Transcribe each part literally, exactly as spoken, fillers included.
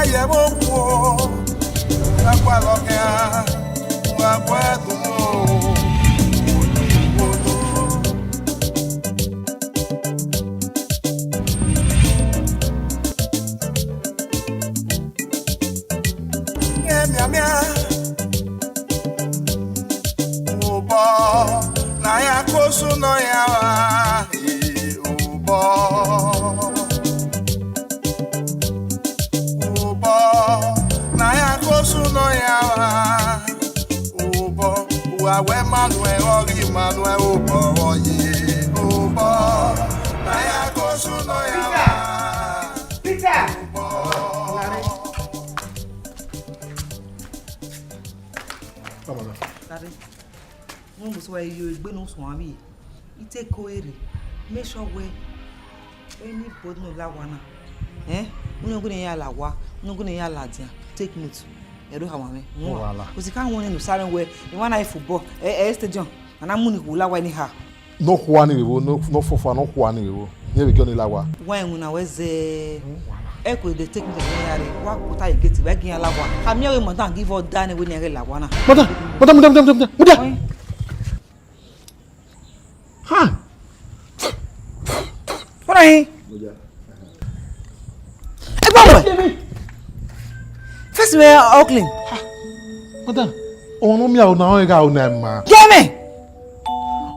Ayẹ vbe okhuo, wa gua lọ khian, wa gua ẹdun o. Miamia, obọ ne a ya ke osu nọ ya ra, obọ. Obọ ne a ya ke osu nọ ya ra, obọ, uwa wẹ Emmanuel, ọ ghi Emmanuel, obọ ọ ye, obọ ne a ya ke osu nọ ya ra. Peter! Obọ. Come on now. Daddy, wẹ must wẹ yo egbe ne u suẹn vbe. I te ko ere. Make sure wẹ anybody ne ọ la owa na. Eh? Unu gbe ne ya la owa, unu gbe ne ya ladian. Take note. Ẹ do ha wa mwẹ. No wahala. Kò sí ká wọn nínú sáré wẹ, ìwọ náà football, ẹ, ẹ stadium, a na mu ni kò la owa anyhow. Ne ọ khua ni vbe vbo, ne ọ fọfua, ne ọ khua ni vbe vbo. Iran vbe gie ọnii la owa. Wa ẹwẹn na wẹ zẹ. Ẹ kò dede take me to the area. Wa kota ye gate, wa gie iran la owa. Khama iran wẹ madam give order ne wẹ ne iran ghi la owa na. Madam, madam, madam, madam, madam, madam. Oi. Ha! What are you? Ẹ gbọ́ wẹ̀. First me all clean. Ha! Madam, ọmọ ne ọ miẹn aro na, ọ gha aro na ma. Gẹ mẹ.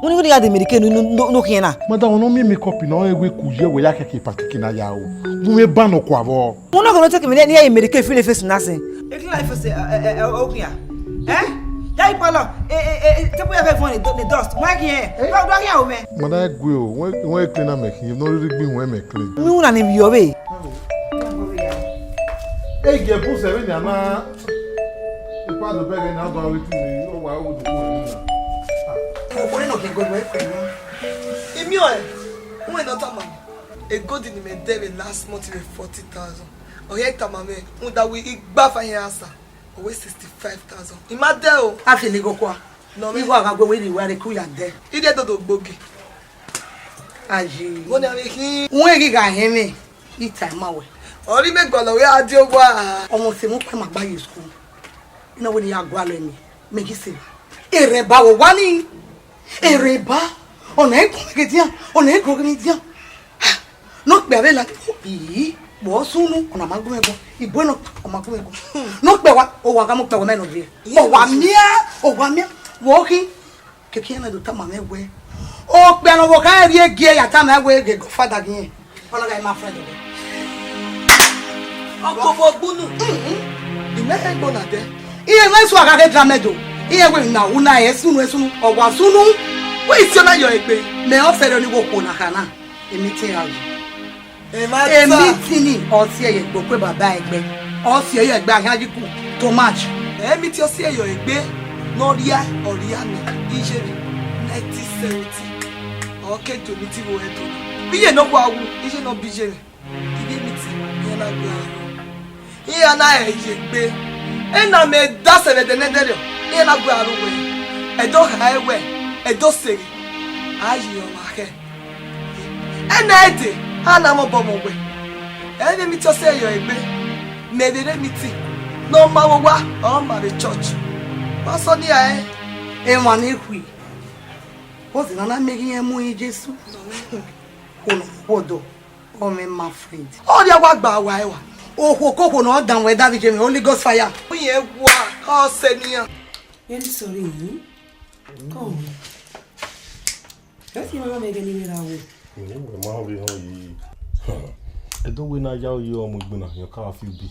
Wọ́n ní wọ́n ní ya de America nu nu nu khian na. Madam, ọmọ ne ọ miẹn makeup na, ọ ghe ku ye wẹ ya kẹkẹ pa keke na ya o. Gu mwẹ ban nọ kua vbọ. Wọ́n náà kò ló take me ní ẹ̀yìn America feel face na sin. Ekila face ẹ ẹ ẹ ọkùnrin à. Ẹ? Ya ipalọ. Ẹ ẹ ẹ tẹ́pọ̀ yà fẹ́ fún ni dust. Wọ́n á kí ẹ. Wọ́n á kí ẹ o mẹ́. Madam, ẹ gbe o, wọ́n wọ́n ẹ clean na mẹ khin, no really gbin wọ́n ẹ mẹ clean. Mi wuna ni vbiọ vbe. Ege bun sẹ vbene a na ipa do bẹghe ne a gua vbe tu vbe ọ wa ru do ko na. Mo kore no ke gold we kpe na. Imi ọe, wẹ nọ tama. E gold ni mẹ dẹ vbe last month vbe forty thousand. Ọ hia tama mẹ, rhunmwuda wẹ igbafa hia asa, ọ wẹ sixty-five thousand. I ma dẹ o. A fi ni go kua. Nọ mẹ. Igho a gha gue wẹ rri wa re ku ya dẹ. I de dodo gbogi. Ayi. Wẹ ne a vbe khin. Wẹ ghi gha hẹn mwẹ. Ita ma wẹ. Ọ ri mẹ gualọ wẹ a die owa. Ọmọ sẹ mwẹ ukpẹ ma gba ye school. I na wẹ ne I ya gualọ ẹmwẹ, mẹ ghi sẹ. Erhẹn ba wẹ owa ni. Erhẹn ba. Ọna i gun mẹ ghe dian, ọna i gun mẹ dian. Ne okpia vbe la, ii, vbe ọ sunu, ọna ma gu mwẹ guan. Ibuẹ nọ, ọ ma gu mwẹ guan. Ne okpia wa, owa gha mu okpia wa mẹ nọ ye. Owa miẹn, owa miẹn, vbe ọ khin. Keke iran na do tama mwẹ wẹẹ, okpia ne ọvbokhan rhie gie ya tama ẹn wẹẹ ghe godfather ghi rẹn. Ọ na gha ma friend wẹ. Ọ kpo vbe ogbunu. I mẹ khẹ gbe na dẹ. Iran mwẹ su a gha ghe dramẹ do. Iran wẹẹ na u na ẹ sunu ẹ sunu, ọ wa sunu. Wẹ i si ọna yọ egbe. Mẹ ọ fẹrẹ ni wo okhuo na kha na. Emi te ra yi. Emati ni ọ si ẹre ye egbe okue baba egbe, ọ si ẹre ye egbe ahianjiku too much. Emiti ọ si ẹre ye egbe ne ọ rhia, ọ rhia nẹ, iye vbe nineteen seventy. Ọ ke do emiti vbe ẹdọ. Bi iye ne ọ wa wu, iye ne ọ bi iye mwẹ. Iye emiti, iye na gbe aro. Iye na ẹre ye egbe. Ena mẹ da sẹ vbe ẹdẹ nẹdẹrriọ, iye na gbe aro wẹ. Ẹdẹ ọ hae wẹ, ẹdẹ ọ sẹ ghe. A ye ọmwa khẹ. Ẹna ẹdẹ, a na mọ obọ mọ wẹ. Ẹ vbe emiti ọ si ẹre ye egbe, mẹ vbe rre emiti, ne ọ ma vbe owa, ọ ma vbe church. Wa sọ ne iran rẹn. Emwa ni khui, ozi na na miẹn ghi iran mu Jesu. Khuo ne ọ khuọdọ, ọ mwẹ ma friend. Ọ rhia wa gba wa ẹwa. Okhuo kokhuo ne ọ dan wẹ da vbe iye mwẹ, Holy Ghost fire. Iye wa, ọ sẹ ne iran. Very sorry, hmm? Come. First thing, mama, make any way that way. Ẹ ma vbe họn yi. Ẹdẹ wẹ na ya oyi ọmọ egbe na, yọ ka fi bi.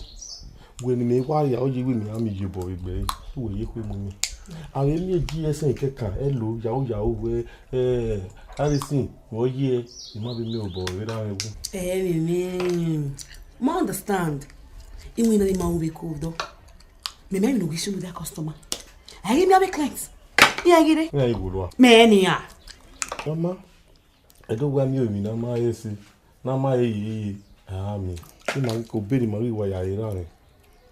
Wẹ ne mẹ wa ya oyi wẹ mẹ a miẹn iyobọ vbe egbe, wẹ ye khuemu mẹ. A vbe miẹn G S M kẹkan, ẹ lo yahoo yahoo wẹ, ẹ, a vbe sin, wẹ ọ ye, ẹ, I ma vbe miẹn obọ vbe ra mwẹ wu. Ẹ, mẹ, mẹ, ma understand. Iwinna ni ma ru vbe ko dọ. Mẹ, mẹ, mi no ghi sunu that customer. A ghi miẹn avbe client. Iran ghi rre. Iran ghi wolo a. Mẹ nian. Mama, ẹdẹ wẹ a miẹn emwi ne a ma he ẹse, ne a ma he ye ye, a miẹn. Ena ghi ke obọ ne ima ghi wa ya re ra rẹn.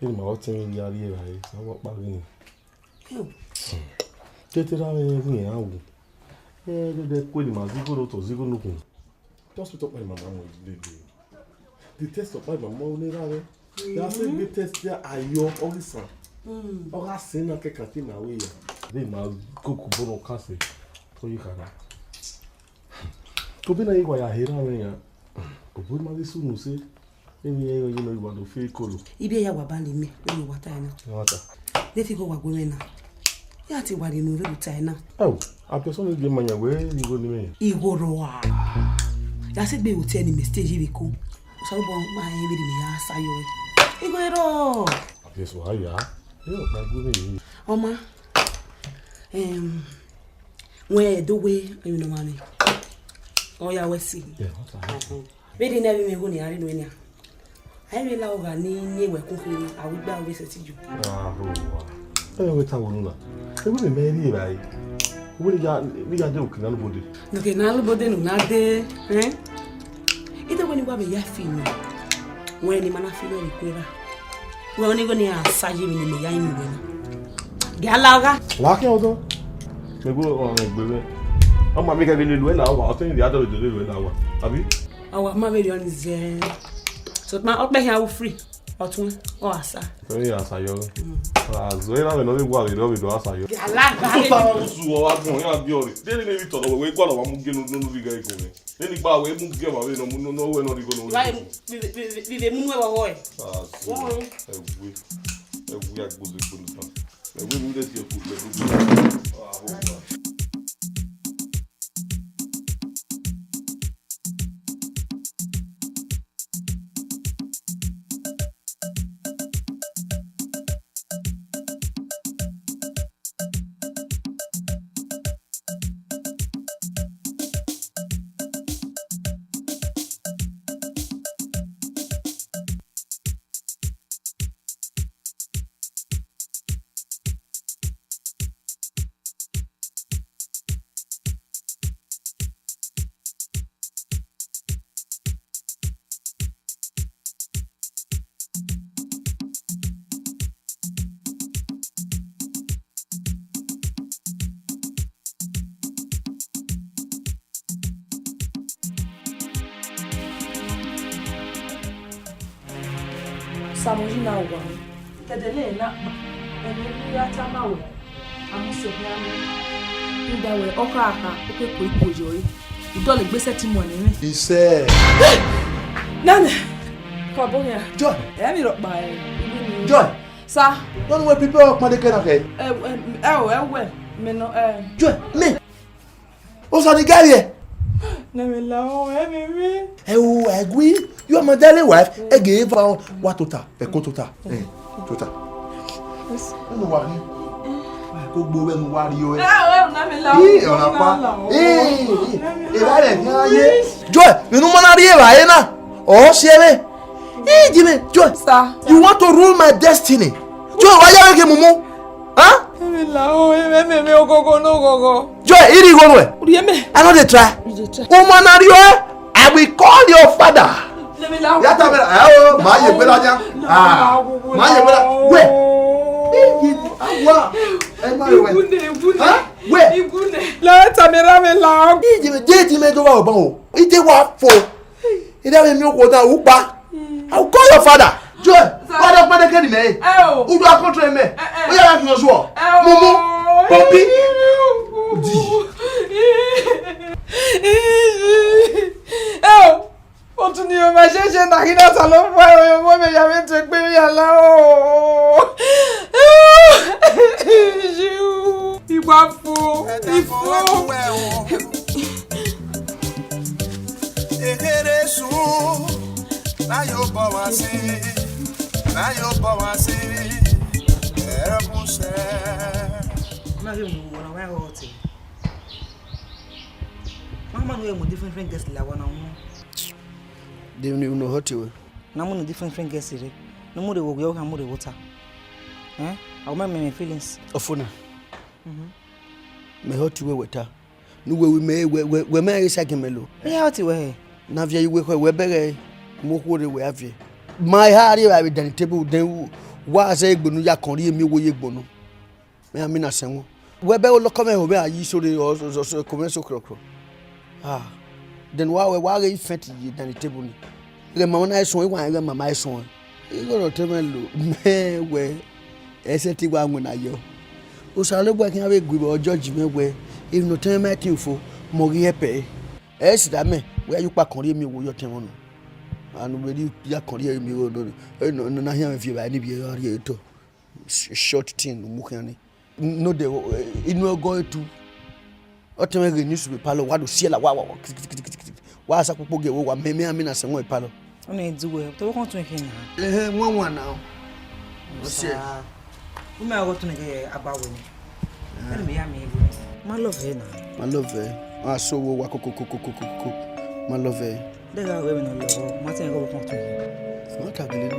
Ena ma ọtẹn mwẹ ya rrie ra re, sa wa kpa ghe nẹ. Hmm. Tete ra mwẹ ghi iran wu. Ẹ, dede ku ne ima zigho ro otọ zigho nokhuo. Just put up my mama mo lele. The test of my mama ne ra mwẹ. Ya sẹ gbe test ya ayọ ọghe isan. Ọ gha sẹ na kẹkan te ima ru ya. Vbe ima koko bọrọ kan sẹ, ọ ye khara. Tobena ye wa ya he erha mwẹ yan, obọ ma ghi sunu sẹ, emwi ẹre ye nọ wa do fe koro. Ibi ya wa ba le mẹ, ne wa ta na. Wa ta. De fi ko wa gu mwẹ na. Ya te wa ri nu vbe ta na. Ẹo, a person ni ge ma yan wẹ igho ni mẹ. Igho rọ a. Ya sẹ gbe hotel ni mẹ stage vbe ko. Osanobua ma rẹn vbene imẹ ya sa yọ ẹre. Igho rọ. Yes, wa ya. Yo, ma gu ni. Ọma, em, wẹ do we, you know, mami. Ọ ya wẹ si. Yeah, what the hell? Vbene ne vbe mwẹ igho ni a rre nuẹ nia. A i vbe la ogha ni ni wẹ kun khin, a wi gbe a vbe sẹtin ju. Ẹ wẹ ta wonu na. Ẹ wẹ mẹ rri evbare. Wẹ ni ya, ni ya de okina nobody. Nọke na lobode nu na de, eh? Ite wẹ ni wa vbe ya fi ni. Wẹ ni ma na fi ni kuera. Wẹ ni go ni a sa ye mi ni mẹ ya yin wẹ na. Gẹ ala gha. Wa ke ọdọ. Mẹ go ọ gbe wẹ. Ọ ma mi kẹ bi ni lu ẹ na wa, ọ te ni dia dọ de lu ẹ na wa. Abi? Awa ma vbe rhie ọni zẹ. So ma ọ kpẹ hian u free. Ọtun, ọ asa. Ẹ ya sa yọ. Azọ ẹ na vbe nọ vbe wa vbe rọ vbe do asa yọ. Gẹ ala gha. Usa na musu ọ wa gbọn ya bi ọre. De ni ne vbe tọ nọ wẹ, wẹ gua nọ wa mu ge no no vbe ga ego mẹ. Nene igba wẹ mu gie ma vbe nọ mu nọ wẹ nọ righo nọ. Wa vbe mu nuẹ vbe wọ ẹ. Ẹwe, ẹwe agboze kpenu tan. Ẹwe mu de si ẹku pẹlu. Samuel na wa. Kẹdẹ ne na kpa, ẹmwẹ ne ya tama wẹ, a mu sẹ khian nẹ. Rhunmwuda wẹ, ọ kha kha, ọ ke kue ikhuo yọ ẹre. Idọlọ egbe sẹtin mu ẹnẹ mwẹ. Isẹ. Nana, kọ bo hia. Joy. Ẹ mi rọkpa ẹ. Joy. Sa. None wẹ people ọkpẹn de kẹ na khẹ. Ẹ, ẹ, ẹ o, ẹ wẹ, mẹ nọ, ẹ. Joy, me. Osa ni gẹrriẹ. Nana, la o, ẹ mi mi. Ẹ o, I agree. You are my darling wife. Ẹ gẹ eva wa tota, ẹ ko tota. Ẹ, tota. Unu wa hin. Wa ko gbo vbe nu wa ri o. Ẹ, ẹ, na mi la o. Ii, ọna pa. Ii, ii. Eva rẹ hin aye. Joy, inu ma na rri evbare na. Ọ si ẹmwẹ. Ii, Jimmy, Joy. Sir. You want to rule my destiny? Joy, wa ya vbe ke mumu? Huh? Ẹ mi la o, ẹ mi, ẹ mi, ẹ mi, ogogo, no ogogo. Joy, I rhie igho nuẹ. Rhie mẹ. I no dey try. You dey try. Ọmọ na rhie, I will call your father. Let me laugh. Ya ta mẹ, ẹ o, ma ye gbe lọnia. Ah, ma ye gbe la. Wẹ. Awa. Ẹ ma ye wẹ. Igune, igune. Ha? Wẹ. Igune. La ta mi ra mi la. Iji me, je ti me do wa oban o. Ije wa fo. Ida me mi okhuo da ukpa. I will call your father. Joy, father, father, can you me? Ẹ o. Udu akontre me. Ẹ, ẹ. Oya, ya fi osuo. Ẹ o. Mumu. Popi. Di. Ẹ o. Otu ni o ma ṣe ṣe na kina ta lọ fọ ẹ, o mo me ya me te pe mi ala o. Igba fo, ifo. Ehere su, na yo bọ wa si, na yo bọ wa si, ẹ bu sẹ. Ma ghi mu wọ na wa hot. Ma ma nu mu different different guest la wa na mu. De ni unu hot we. Na mu different different guest re. No mu re wo ghe, ọ gha mu re wo ta. Eh? Awẹ mẹ mẹ feelings. Ọfona. Mhm. Mẹ hot we wẹ ta. Ne uwẹ wẹ mẹ, wẹ, wẹ, wẹ mẹ ghe sa gie mẹ lo. Iran hot wẹ hẹ? Na viẹ iwe khẹ wẹ bẹghe mu okhuo rre wẹ a viẹ. Ma eha rrie evbare vbe dining table, then wa zẹ egbe unu ya kọn rrie emi owo ye egbe unu. Mẹ a mina sẹnwẹn. Wẹ bẹghe olọkọ mwẹ ho mwẹ a yi so rre, ọ, ọ, ọ, ọ, ko mwẹ so krọkrọ. Ah, then wa, wa ghe ifẹn ti ye dining table ni. Ighẹ mama na i suẹn, wa rẹn ighẹ mama i suẹn. Igho ne ọ tẹn mwẹ lo, mẹ wẹ, ẹsẹ te I wa winna yọ. Osanobua khian vbe gu vbe ọ judge mwẹ wẹ, emwi ne ọ tẹn mwẹ ma i tin fo, mẹ ọ ghi help ẹre. Ẹ i sẹ da mẹ, wẹ ya ukpa kọn rhie miẹn owo ye ọtẹn mwẹ nọ. And wẹ ya kọn rhie miẹn owo nọ, nọ, nọ, na khian mwẹ viẹ evbare ne ivbi ẹre gha rhie otọ. Sh-, short thing ne u mu khian ni. Nodẹ, inu ẹgọ etu. Ọ tẹn mwẹ ghe news vbe palọ, wa do siẹ la, wa, wa, wa, kiti, kiti, kiti, kiti, kiti. Wa sa kpokpo gie wo, wa mẹ, mẹ, amina sẹ wọn palọ. Ọna i du wẹ, te ọvbokhan tuẹn khin na? Ehe, wan wan na. Ọ siẹ. Sa, u mẹ ọgọ tunu ghe aba wẹ ni. Ẹn. Ẹn, mẹ ya miẹn wẹ. Ma love ẹ na. Ma love ẹ. A so wo wa koko, koko, koko, koko. Ma love ẹ. Deghẹ a ru ẹmwẹ ne ọ lọghọ, ma tẹn ghe ọvbokhan tuẹn khin. Ma ta gele nọ.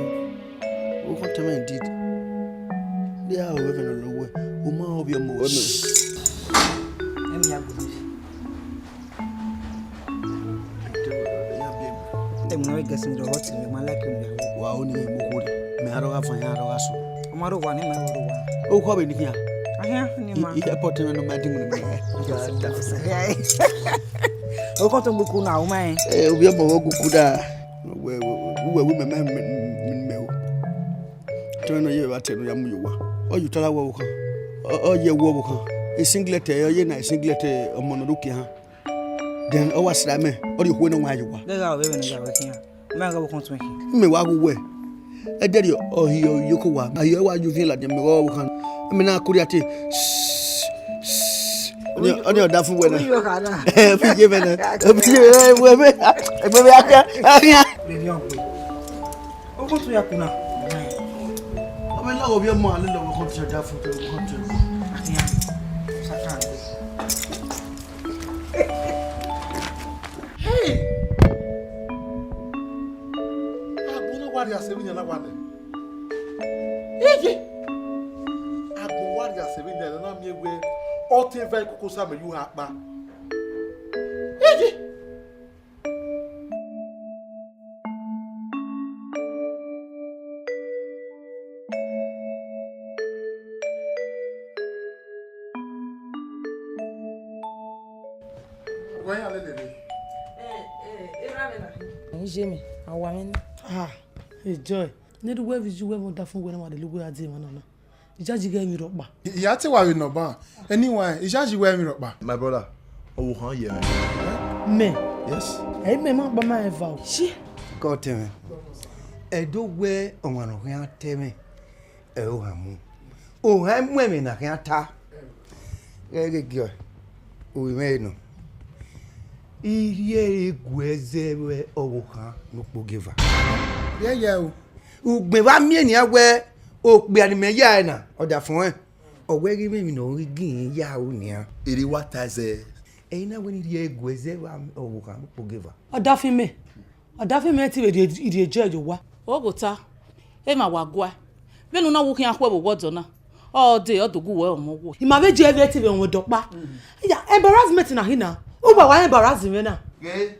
Ọvbokhan tuẹn mwẹ indeed. Deghẹ a ru ẹmwẹ ne ọ lọghọ, u ma rẹn ovbi ọmọ wẹ nọ. Ẹmwẹ ya gbọdọ. Ẹmwẹ ne ọ gẹsẹ do hot me, ma like him ya. Wa o ni mu okhuo rre. Mẹ a rọ gha fan, a rọ gha sọ. Ọ ma rre owa ni, mẹ rre owa. Okhuo vbe ni khian. Ahian ni ma. I, i airport mwẹ nọ ma dinmwi nẹ. Okhuo to gbe ku na, u ma rẹn. Eh, ovbi ọmọ vbe gu ku da. Wẹ, wẹ, wẹ, wẹ, mẹ, mẹ, mẹ, mẹ, mẹ o. Tẹmwẹ ne ọ ye vbe a te ne ọ ya mu ye owa. Ọ ye utara wẹ ọvbokhan. Ọ, ọ ye ẹwu ọvbokhan. E singlet ẹ, ọ ye na e singlet ẹ, ọmọ ne ọ do kie han. Then ọ wa sra mẹ, ọ rhie okhuo ne ọ wan ye owa. Deghẹ a ru ẹmwẹ ne ọ ya wẹ khian. Mẹ gha vbe ọvbokhan tuẹn khin. Mẹ wa ghe uwẹ. Ẹdẹrriọ, ọ hi ọ yoko wa. A hi ọ wa ye uvin ladian mẹ ghe ọvbokhan. Mẹ na kori ate. Ọni, ọni ọ da fun wẹ na. Oyi ọkha na. Obi ye mẹ na. Obi ye mẹ na. Ẹgbẹ mẹ, ẹgbẹ mẹ akha, akha. Lele ọgbe. Ọvbokhan tuẹn ya ku na. Ọ mẹ lọghọ ovbi ọmọ, a lele ọvbokhan tuẹn da fun, ọvbokhan tuẹn. Akha. Satan. Hey! Agbọn na wa rhia sẹ emwi nian na wa nẹ. Iye! Agbọn wa rhia sẹ emwi nian na miẹn wẹ ọ te va ikoko sa mẹ ye uha kpa. Iye! Wẹ ya lele rre. Ẹ, ẹ, erha mwẹ na. Ẹ i je mẹ, a wa mwẹ na. Ah, Joy, ne erha uwẹ vbe iye uwẹ mwẹ ọdafẹn uwẹ na wa lele uwẹ gha die emwa na na. Iyayi ghẹ emwi rhọkpa. I, I ya te wa vbe nọ ban. Anyway, Iyayi wẹ emwi rhọkpa. My brother, ọvbokhan ye mwẹ. Mẹ? Yes. Ẹ i mẹ ma gba ma eva o. Shi. Ke ọ tẹ mwẹ. Ẹdo wẹ ọmwa ne ọ khian tẹ mwẹ. Ẹ o han mu. Ohan mu ẹmwẹ na khian ta. Ghẹ ghe giẹ, ovbi mwẹ nọ. I rhie ẹre guẹ zẹ vbe ọvbokhan ne ukpogieva. Yẹyẹ o. Ugbẹn vbe a miẹn nian wẹ okpia ne imẹ ya ẹre na, ọdafẹn ọnrẹn, ọ wẹ ghi mwẹ emwi ne ọ ghi ginmwi ya ru nian. Erha wa ta zẹ. Ẹre na wẹ ne I rhie ẹre guẹ zẹ vbe ọvbokhan ne ukpogieva. Ọdafẹn mẹ. Ọdafẹn mẹ te vbe rhie, rhie Joy ye owa. Oghota, emwa wa gua. Vbene u na wu khian khuẹ vbe owa ọdọ na, ọ dee, ọ do gu wẹ ọmọ wo. I ma vbe je ẹvbo ẹre te vbe rẹn ọdọ ọkpa. Ya, embarrassment na hi na. Uwa wa embarrass mwẹ na. Ghe,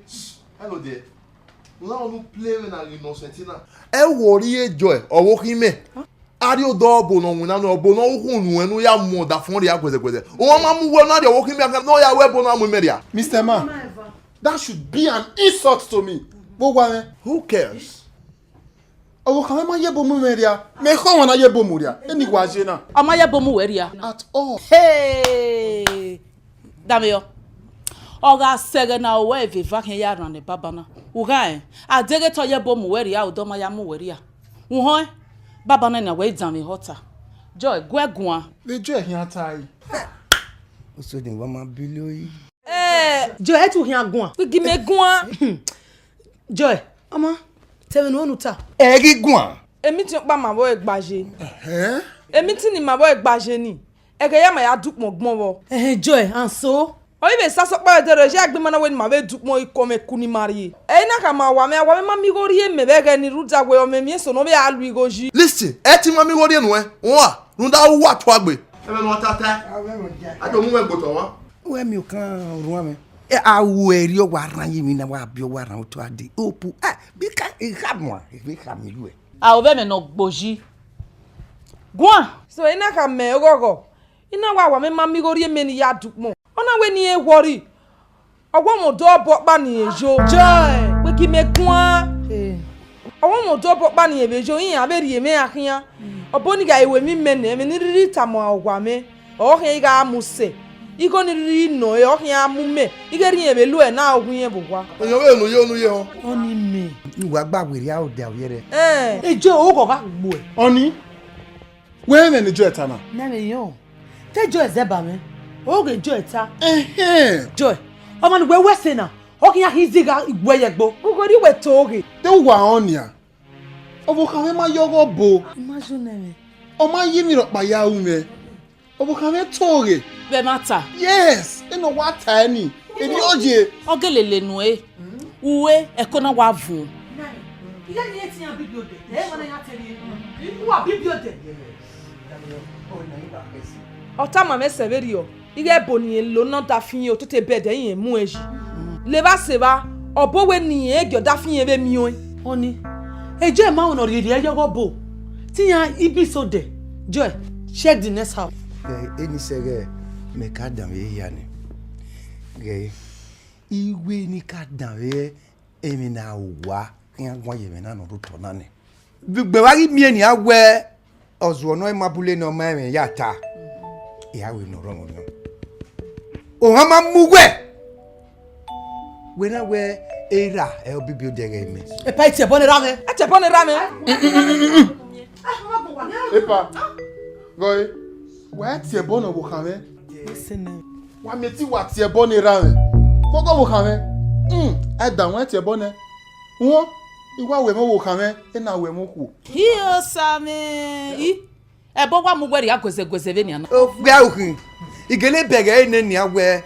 hello there. U na unu play vbe na ghi innocent na. Ẹ wo rhie Joy, ọvbokhan mẹ. A rhie odọ ọbo ne ọ winna nẹ, ọbo ne ọ hu unu ẹn ne u ya mu ọdafẹn rria guẹzẹguẹzẹ. Uwa ma mu uwẹ ne a rhie ọvbokhan mẹ, ne ọ ya ru ẹbo ne a mu imẹ rria. Mister Man, that should be an insult to me. Vbe owa mwẹ. Who cares? Ọvbokhan mwẹ ma ya ẹbo mu mwẹ rria. Mẹ khọ ọmwa ne a ya ẹbo mu rria. Eni wa ye na. Ọ ma ya ẹbo mu wẹ rria. At all. Hey! Danmwehọ. Ọ gha sẹ ẹghẹ ne aro ruẹ eva khian ya rhan ne baba na. U gha rẹn, a deghẹ te ọ ya ẹbo mu wẹ rria, odọ ma ya mu wẹ rria. U họn ẹn, baba na nian wẹ i danmwehọ ta. Joy, gu ẹre guan. Vbe Joy khian ta ẹre. Osodi wa ma bi lo yi. Eh, Joy, ẹ tu khian guan. Gi mẹ guan. Joy, ọmọ, te ẹmwẹ ne u ta? Ẹ ghi guan. Emitin ọkpa ma vbe ẹre gba ye. Ẹhẹn. Emitin ni ma vbe ẹre gba ye ni. Ẹghẹ ya ma ya dukpọn gbọn vbọ. Ẹhẹn, Joy, and so? Ọ i vbe sẹ asọkpa ẹdẹrẹ, ọ ya gbe ima na wẹ ne ima vbe dukpọn ikọ mwẹ ku ne ima rrie. Ẹ i na khama owa mwẹ, owa mwẹ ma miẹn igho rhie mẹ vbe ẹghẹ ni rhunmwuda wẹ ọ mwẹ emwi eso ne ọ vbe a lu igho yi. Listen, ẹ te ima miẹn igho rhie nuẹn, uwa, rhunmwuda uwa tua gbe. Ẹmwẹ ne uwa ta ta, a do mu mwẹ gbe otọ mwa. Wẹ miẹn okan orhuan mwẹ. Ẹ, a ru ẹre ọ wa rhan ye emwi na, wa biẹ ọ wa rhan otọ a dee. Opu, ẹ, bika, I kha muan, I kha miẹn iruẹ. A o vbe ẹmwẹ ne ọ gbo yi. Guan! So, I na khama oghọghọ, I na wa owa mwẹ ma miẹn igho rhie mẹ ne I ya dukpọn. Ọ na wẹ ne irẹn worry. Ọ wa mwẹ odọ ọbo ọkpa ne irẹn yo. Joy! Wẹ gi mẹ guan. Hey. Ọmwa ọmọ odobọ ọkpa ni vbe yo iran vbe rhie mwẹ khian. Ọbo ni gha ru emwi mẹ nẹ, ẹmwẹ ne I rhirhi tama owa mwẹ, ọ khian I gha mu sẹ. Igho ni rhirhi nọ ẹre, ọ khian mu mẹ, I ghe rhie vbe lu ẹre na, ọ wu irẹn vbe owa. Ọyẹnwẹ, unu ye, unu ye họn. Ọni mẹ. Uwa gba werriẹ aro dia vbiẹ rẹ. Ẹn. Ejo, oghọ gha gbuẹ. Ọni, wẹ rẹn ne Joy ta na? Nẹ vbe yọ. Te Joy zẹ ba mwẹ. Oghe Joy ta. Ẹhẹn. Joy, ọmwa ne uwẹ wẹ ẹse na, ọ khian khin izigha iguẹ ye ẹgbo. Ugho rhie wẹ to ghe. Te uwa rẹn nian. Ọvbokhan mwẹ ma ye ọghe ọbo. I ma zo nẹ mwẹ. Ọ ma ye emwi rhọkpa ya ru mwẹ. Ọvbokhan mwẹ to ghe. Vbe ẹmwata. Yes, ena wa ta ẹre ni. Erriọ ye. Ọ gele lele nuẹn. Uwe ẹko na wa vuọn. Ighẹ ne irẹn tian bibi odẹ, ẹ wọn na ya tẹrẹ. Uwa bibi odẹ. Ọ tama mwẹ sẹ vberriọ, ighẹ ẹbo ne irẹn lo ne ọdafẹn irẹn otete bẹdẹ irẹn mu ẹn yi. Levba sevba, ọbo wẹ ne irẹn gie ọdafẹn irẹn vbe miẹn ọẹn. Ọni, Joy ma wẹ ne ọ rhie rhie ye ọghe ọbo, te iran bibi sẹ odẹ. Joy, check the next house. Ghẹ, eni sẹ ghẹ mẹ ka danmwẹ hia nẹ. Ghẹ, I wẹ ne I ka danmwẹ emwi ne a ru uwa khian guan ye ẹmwẹ na ne ọ rre otọ na nẹ. Vbe ugbẹn vbe a ghi miẹn nian wẹ ọ zuọ nọ ima bule ne ọ ma ẹmwẹ ya ta, I a wẹ ne ọ rọnmwẹ orhiọn. Ohan ma mu wẹ, wẹ na wẹ erha ẹ ọ bibi odẹ ghẹ mẹ. Epa, i tie ẹbọ ne erha mwẹ. A tie ẹbọ ne erha mwẹ. Epa, gọe, wa tie ẹbọ ne ọvbokhan mwẹ. Wa miẹn te wa tie ẹbọ ne erha mwẹ. Koko ọvbokhan mwẹ. Hmm, a da wọn tie ẹbọ nẹ. Wọn, I wa wẹ ẹmwẹ ọvbokhan mwẹ, ena wẹ ẹmwẹ okhuo. Hi Osa mwẹ, i, ẹbọ wa mu wẹ rhia guẹzẹ guẹzẹ vbe nian na. Okpia ukhin, I gele bẹghe ẹre nẹ nian wẹ,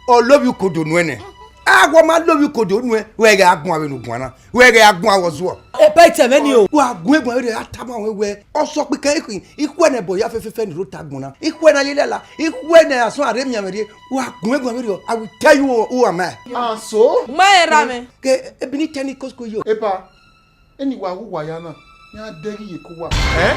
ọ lovbi ukodo nuẹn nẹ. A wẹ ọ ma lovbi ukodo nuẹn, wẹ ghẹ a guan vbene u guan na. Wẹ ghẹ a guan vbe ọ zuọ. Epa, i tie mwẹ ni o. Wa gun eguan vberriọ, a tama ruẹ wẹ, ọ sẹ ọkpikẹ ikhin, I khuẹ ne ẹbọ hia fẹfẹfẹ ni rre ota agbọn na. I khuẹ ne a ye lala, I khuẹ ne asọn a rre emianmwẹ rrie. Wa gun eguan vberriọ, I will tell you who am I. Ah, so? Ma erha mwẹ. Ke ebi ni tẹ ni kosko yo. Epa, eni wa wu uwa ya na, iran dẹghe iyeke uwa. Eh?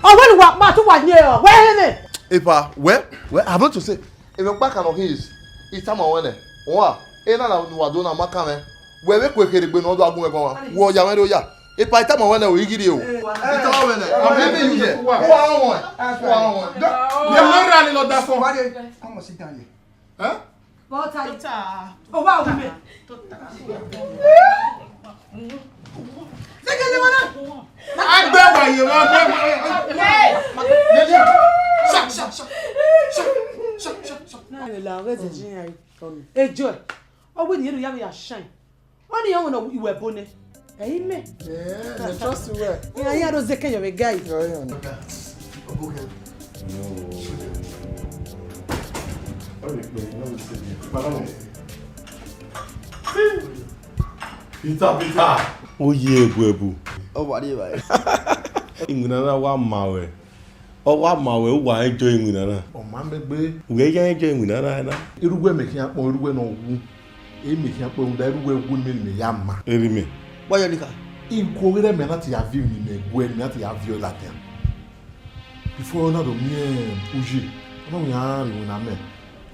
Ọ wẹ ne uwa kpa te uwa yin ẹre, wẹ hẹ mwẹ. Epa, wẹ, wẹ, I want to say, emwi ọkpa kan nọ khin is, I tama ruẹ nẹ, ua, ena na ne uwa do na ma kan mwẹ. Wẹ vbe ku ekherhe egbe ne ọ do a gun mwẹ guan, wẹ ọ ya mwẹ rre oya. Epa, I tama ruẹ nẹ, o, I ghi rrie o. I tama ruẹ nẹ, a mwẹ vbe yi yẹ. Uwa rọnmwẹ, uwa rọnmwẹ. Yẹ mwẹ rra ni nọ da fọn. Come on, sit down here. Eh? Bọ́tà yìí. Ó wà wù mí. Ṣé kí ni wọ́n náà? Agbẹ́wàyè wọn, agbẹ́wàyè. Lady, sharp, sharp, sharp. Sharp, sharp, sharp, sharp. Ejọ ẹ, ọ wẹ ne irẹn ya vbe ya shine. Ọ ni ọ wẹ ne iwẹ bo nẹ. Ẹ i mẹ. Eh, they trust you well. Iran ya ro zeke yọ vbe guy. Yọ, yọ. Peter, Peter. Oye ebuebu. Ọ wa rri evbare. Iwinna na wa ma wẹ. Ọ wa ma wẹ, uwa enjoy iwinna na. Ọ ma mẹ gbe. Wẹ ya enjoy iwinna na na. Erha uwẹ mẹ khian kpọn, erha uwẹ ne ọ wu. E mẹ khian kpọn, rhunmwuda erha uwẹ wu mẹ ne mẹ ya ma. Erha mẹ. Wa yọ ni kha. Ikhuo ghi rẹ mẹ na te ya viọ emwi ne imẹ guẹ, ne imẹ na te ya viọ ladian. Before ọ na do miẹn uyi, ọ na wian rhie iwinna mẹ.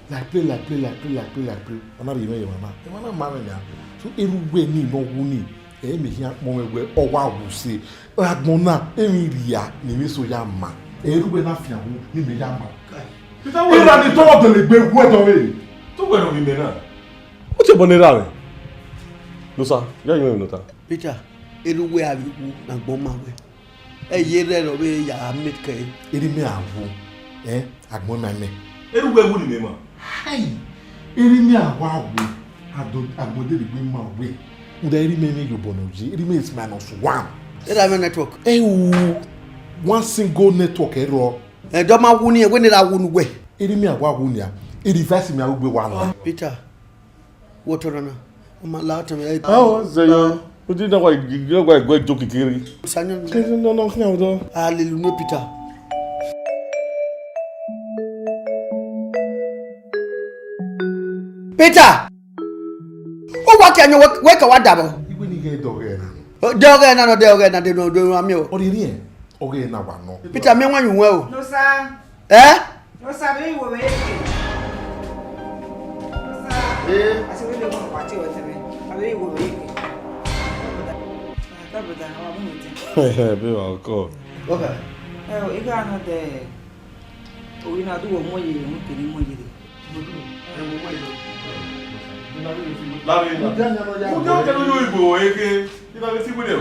Like play, like play, like play, like play, like play. Ọ na rhie mwẹ ye emwa na. Emwa na ma mwẹ nia. So erha uwẹ ni ne ọ wu ni, ẹ i mẹ khian kpọnmwẹ wẹ ọ wa wu se. Agbọn na, emwi rhia ne emwi eso ya ma. Erha uwẹ na fian wu ne imẹ ya ma. Peter, erha ni tọghọ dẹlegbe wẹ dọvbe. Te uwẹ rhọvbi mẹ na. Ọ tie ẹbọ ne erha mwẹ. Nosa, ya yọ emwi ne ọ ta. Peter, erha uwẹ a vbe wu ne agbọn ma wẹ. Ẹ ye rre ẹre ọ vbe ya make ẹre. Erha mẹ a wu, ẹ, agbọn ma mẹ. Erha uwẹ wu ne imẹ ma. Hai! Erha mẹ a wa wu, ado, agbọn dede gbe ma wẹ. Rhunmwuda erha mẹ mwẹ ye obọ ne ọ ye, erha mẹ is minus one. Erha mwẹ network. Ẹ o, one single network ẹ rrọọ. Ẹ, dọ ma wu ni, wẹ ne erha wu ne uwẹ. Erha mẹ a wa wu nia, e device mẹ a ru gbe wa la. Peter. Wẹ otọ nana, ọ ma la otọ mwẹ. Ọ zẹ yọ. Udi na wa igi, na wa gu ẹjo kikiri. Sanyọ. Kiri nọ nọ khian odọ. Hallelujah, Peter. Peter! Ọ wa ke anyọ wẹ, wẹ ka wa dabọ. Igbe ni ghe dọghẹ na. Dọghẹ na nọ, dọghẹ na de nọ, do ami o. Ọ rhie rhie, ọghẹ na wa nọ. Peter, mẹ wan yu wẹ o. No, sir. Eh? No, sir, vbe I wo vbe eke. No, sir. Eh? I say, we dey go party or whatever. I vbe I wo vbe eke. Ebe wa ọkọ. Okay. Ẹ o, ika na dẹ, owi na du wo mu ye, mu kiri mu ye. Lare na. Mu de ọkẹ no yo igbo eke. Ina vbe ti wele o.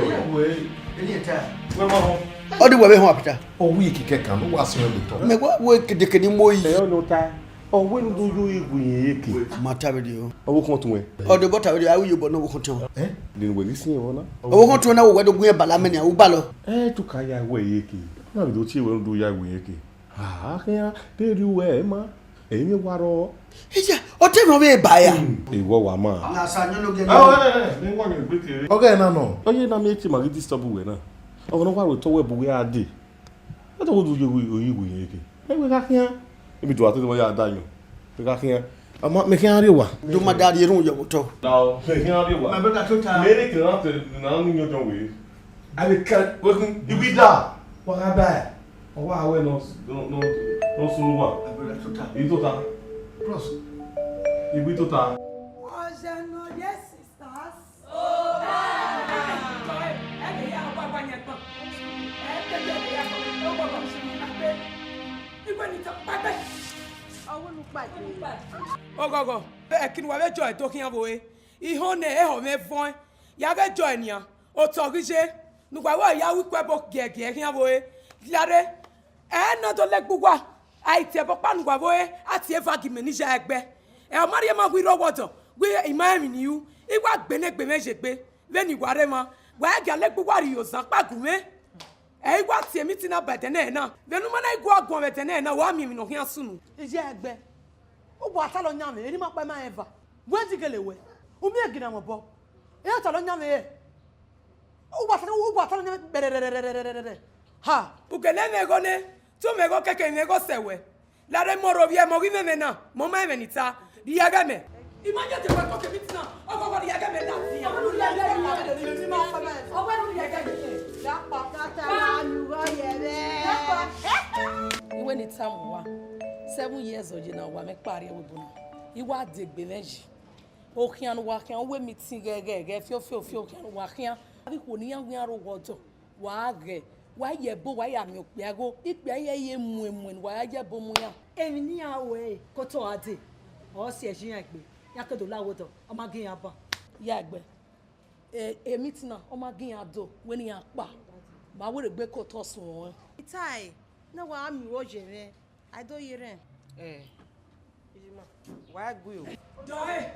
Wẹ ma họn. Ọ di wẹ vbe họn apita. Ọ wi kikẹ kan, no wa sẹ ẹmwẹ tọ. Mẹ wa wo kedekede mo yi. Ẹ, ọ nọ ta. Ọ wẹ ne u do yo igho iyẹn eke. Ma ta vbe de o. Ọvbokhan tuẹn. Ọ de bọ ta vbe de, a wi yo bọ ne ọvbokhan tuẹn. Ẹ? De ne wẹ ghi sin ẹvbo na. Ọvbokhan tuẹn na wo wẹ do gun ẹn bala mẹ nian, u gbalọ. Ẹ, tu ka ya wẹ iyẹn eke. Na vbe do tie wẹ ne u do ya igho iyẹn eke. Ah, akhian, de rhie uwẹ, ẹ ma. Ẹmwẹ wa rrọọ. Iya, ọ te mwẹ ọvbe ba ya. Ewọ wa ma. Na sa nyọ no gẹ. Ọ, ẹ, ẹ, ẹ, ne wa ni gbe kere. Ọghe na nọ. Ọ ye na miẹn te ma ghi disturb wẹ na. Ọghe ne wa ro tọ wẹ bu wẹ a de. Ẹ tọ wo du ye wi, oyi wi ye ke. Ẹ wẹ gha khian. Ebi do ate ma ya da yọ. Wẹ gha khian. Ama mẹ khian rrie owa. Do ma da rhie erhunmwu ye vbe otọ. Na, mẹ khian rrie owa. My brother, tota. Mẹ ne kere na te na ni yọ jọ wẹ. A vbe ka, wẹ kun, iwi da. Wa gha ba. Ọ wa wẹ nọ, nọ, nọ, nọ sunu wa. My brother, tota. I tota. Bros. Iwi tota. Ọzẹ nọ ye sisters. Iwe ni ta kpagbe. Ọwọ nu kpagbe. Oghọghọ, ẹki ne uwa vbe jọ ẹdo khian vbe ore. Ihọn ne ehọ mwẹ vọẹn, ya ghẹ jọ ẹ nian, otọ ghi ye, ne uwa vbe ya ru ikun ẹbo giẹgiẹ khian vbe ore. Lare, ẹ na do lẹ gbe uwa, a i tie ẹbọ ọkpa ne uwa vbe ore, a tie eva gi mẹ ne I ya ẹgbẹ. Ẹ, ọ ma rhie ma wẹ I rre ọwọdọ, wẹ I ma rẹn emwi ne I ru, I wa gbe ne egbe mwẹ ye egbe, vbene I wa rre emwa, wa i gia lẹ gbe uwa rhie ozan ọkpa gu mwẹ. Ẹ i wa tie meeting na ba ẹdẹ nẹ na, vbene u ma na i gua guan vbe ẹdẹ nẹ na, wa miẹn emwi ne ọ khian sunu. I ya ẹgbẹ, uwa ta lọ yan mwẹ, erha ima ọkpa ima rẹn eva, wẹ di gele wẹ, u miẹn ginna mwẹ obọ, I ya ta lọ yan mwẹ re. Uwa ta, uwa ta nẹ bẹrẹrẹrẹrẹrẹrẹ. Ha. U gele mwẹ igho nẹ, te u mwẹ igho kẹkẹ, mwẹ igho sẹ wẹ. Lare mọ rhovbiẹ, mọ ghi mwẹ ẹmwẹ na, mọ ma ẹmwẹ ni ta, rhie ẹghẹ mẹ. I ma ye te wẹ koko emiti na, ọghọghọ rhie ẹghẹ mẹ da. Ọwẹ nu rhie ẹghẹ mẹ. Ọwẹ nu rhie ẹghẹ mẹ. Ya kpa. Tata wa nu gha ye mwẹ. Iwe ni tama uwa, seven years ọ ye ne uwa mwẹ kpa rrie ẹvbo ebo na. I wa degbe mwẹ yi. Okhian ne uwa khian, uwu emiti ghẹghẹghẹ, fiofio, fiofio, okhian ne uwa khian. Avbe ikhuo ne iran wian rre owa ọdọ, wa ghẹ, wa ye ẹbo, wa ya miẹn okpia igho, ikpia iran ye muẹnmuẹn ne uwa ya ye ẹbo mu iran. Emwi ne iran ru ẹre, ke otọ gha dee, ọ si ẹe ye iran egbe, iran ke do la owa ọdọ, ọ ma gie iran ban. Ya egbe, e, emiti na, ọ ma gie iran do, wẹ ne iran kpa, ma wẹ rhe egbe ke otọ suẹn ọnrẹn. I tae, ne wa miẹn uwu oye mwẹ. A do ye rẹn. Ẹ, Ijima, wa gui o. Dọe,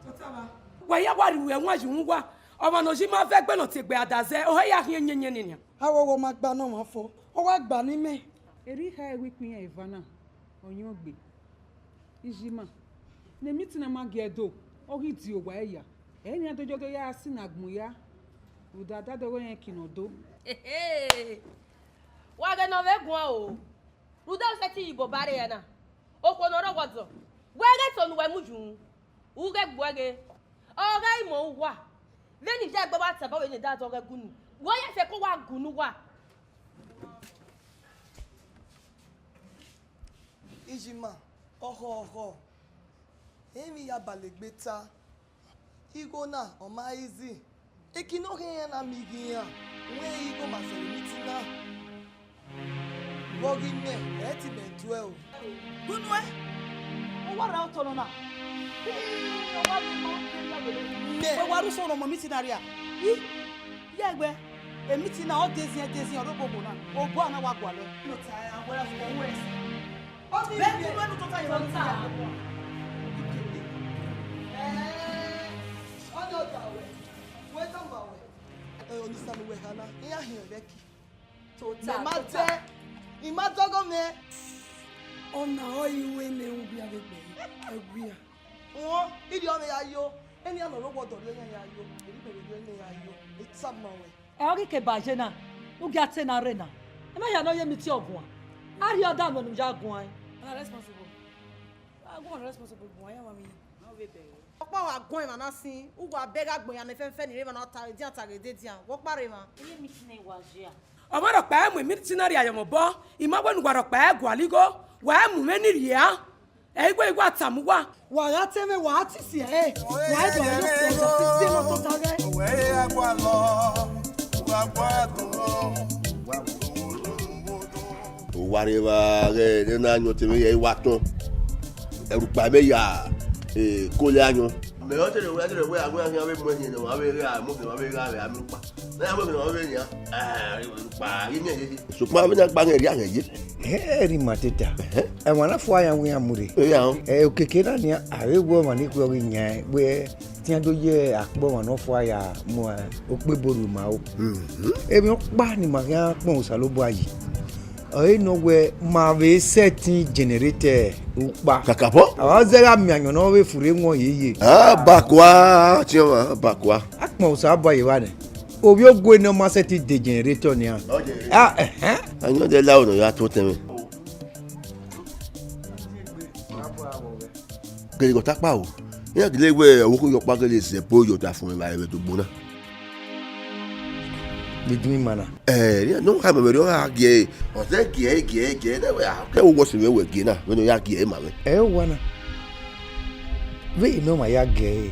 tọtama. Wa ya wa rhie ẹwaẹn ye uhunmwu uwa. Ọmwa ne ọ yi ma vẹ ẹgbẹe ne ọ tie egbe a da zẹ, ọ hẹ ya khian yẹnyẹn nian. Avbe ọghọ ma gba ne ọmwa fo, ọ wa gba ne imẹ. Erha ikpia iran eva na, ọ yọn gbe. Ijima, ne emiti na ma gie do, ọ ghi di owa ẹre ya. Ẹ i nian do yo do ya si ne agbọn ya, rhunmwuda adadeghe ọnrẹn kin nọ do. Wa ghe ne ọ vbe guan o. Rhunmwuda u sẹtin ye ibo ba rre ẹre na, okhuo ne ọ rre owa ọdọ, wẹ ghẹ to ne uwẹ mu yu, u ghẹ gbuẹ ghe, ọ gha imọ uwa, vbene I ya egbe wa taba vbene I da zẹ ọghẹ gunu, wẹ ọ ya sẹ ke uwa gunu uwa. Ijima, ọhọ ọhọ, emwi ya bale egbe ta. Igho na, ọ ma easy. Eki ne ọ khin iran na miẹn igho iran, wẹ igho ma sẹ vbe meeting na. Vbe ọ ghi mẹ, ẹ i ti mẹ tuẹ o. Gunu ẹ, ọ wa ra otọ nọ na. Mẹ. Wẹ wa ru sẹ ọmọ meeting na rria. I, ya egbe, meeting na, ọ deziẹn, deziẹn, ọ rre obobo na. Obọ a na wa gualọ. Vbe gunu ẹ ne u tota ye. Tota. Ẹ, ọ nọ da wẹ, wẹ tama wẹ. Ẹ, Onisani wẹ hana, iran hiọn vbe ẹki. Tota, mẹ ma tota. Dẹ, I ma dọghe mẹ. Ọna ọre I ru nẹ, u bia vbe gbe ẹguia. Wọn, I rhie ọmwẹ ya yo, enian ne ọ rre owa ọdọ rhie ọmwẹ ya yo, erha imẹ vbe rhie ọmwẹ ya yo, I tama wẹ. Ẹ, ọ ghi ke ba ye na, u gia te na rre na. Ẹ ma hia ne ọ ye meeting ọguan. A rhie ọda nuẹn ne u ya guan. Ọna responsible. A guan responsible guan, ya ma mi. Ọkpa wa guan emwa na sin, uwa bẹghe agbọn yan ne fẹnfẹn ni rre emwa na ta edian ta ghe edian, wẹ ọkpa rre emwa. Iye meeting ne wa ye a? Ọmwa rhọkpa ẹ mu meeting na rhie ayọmwẹ obọ, I ma wẹ ne uwa rhọkpa ẹ gualọ igho, wa mu mwẹ ni rhie a. Ẹ i wẹ I wa tama uwa. Wa gha te mwẹ, wa gha tisi ẹre, wa i dọghe ye okhuo ọdọ, tisi ne ọ tota ghẹ. Owẹ ya gualọ. Owa rre evba ghẹ ne na yọn otọ mwẹ ya i wa tọn. Ẹrukpa mwẹ ya, eh, kole ayọn. Mẹ ọ tere wẹ, tere wẹ, a wẹ a khian vbe mu ẹhin ne wa vbe gha mu, ne wa vbe gha vbe a mu ukpa. Na ya mu ẹhin ne wa vbe nian. Eh, ukpa, ghi miẹn yeye. Sokpan avbe na gba ngẹ rhia ngẹ ye. Ẹ ri ma teta. Ẹhẹn. Ẹmwa na fua ya wẹ iran mu rre. Ẹ ya họn. Ẹ, okeke na nian, a vbe wẹ ọmwa ni khuẹ ghi yan wẹ, te iran do ye akpọ ọmwa ne ọ fua ya mu okpebo rhie ma o. Mhm. Emwi ọkpa ne ima khian kpọnmwẹ Osanobua yi, ọre nọ wẹ ma vbe sẹtin generator ukpa. Kakabọ? A wa zẹ gha miẹn ayọn ne ọ vbe furre wọn yeye. Ah, bakua, chiọnmwa, bakua. A kpọnmwẹ Osanobua yi evba nẹ. Ovbi ogue ne ọ ma sẹtin de generator nian. Ọ generator. Ah, ẹhẹn. Ayọn de la unu ya to tẹmwẹ. Gele ghe ọta kpa o. Iran gele wẹ ọvbokhan ọkpa gele zẹ ẹbo ye ọdafẹn evbare vbe odogbo na. Vbe idin ima na. Ẹ, iran ne ọ khama mwẹ vberriọ, ọ gha gie ẹre. Ọ zẹ gie ẹre, gie ẹre, gie ẹre, ne wẹ, a, ke wo wọ sẹ mwẹ wẹ gie na, vbene ọ ya gie ẹre ma mwẹ. Ẹ, owa na. Vbene nọ ma ya gie ẹre.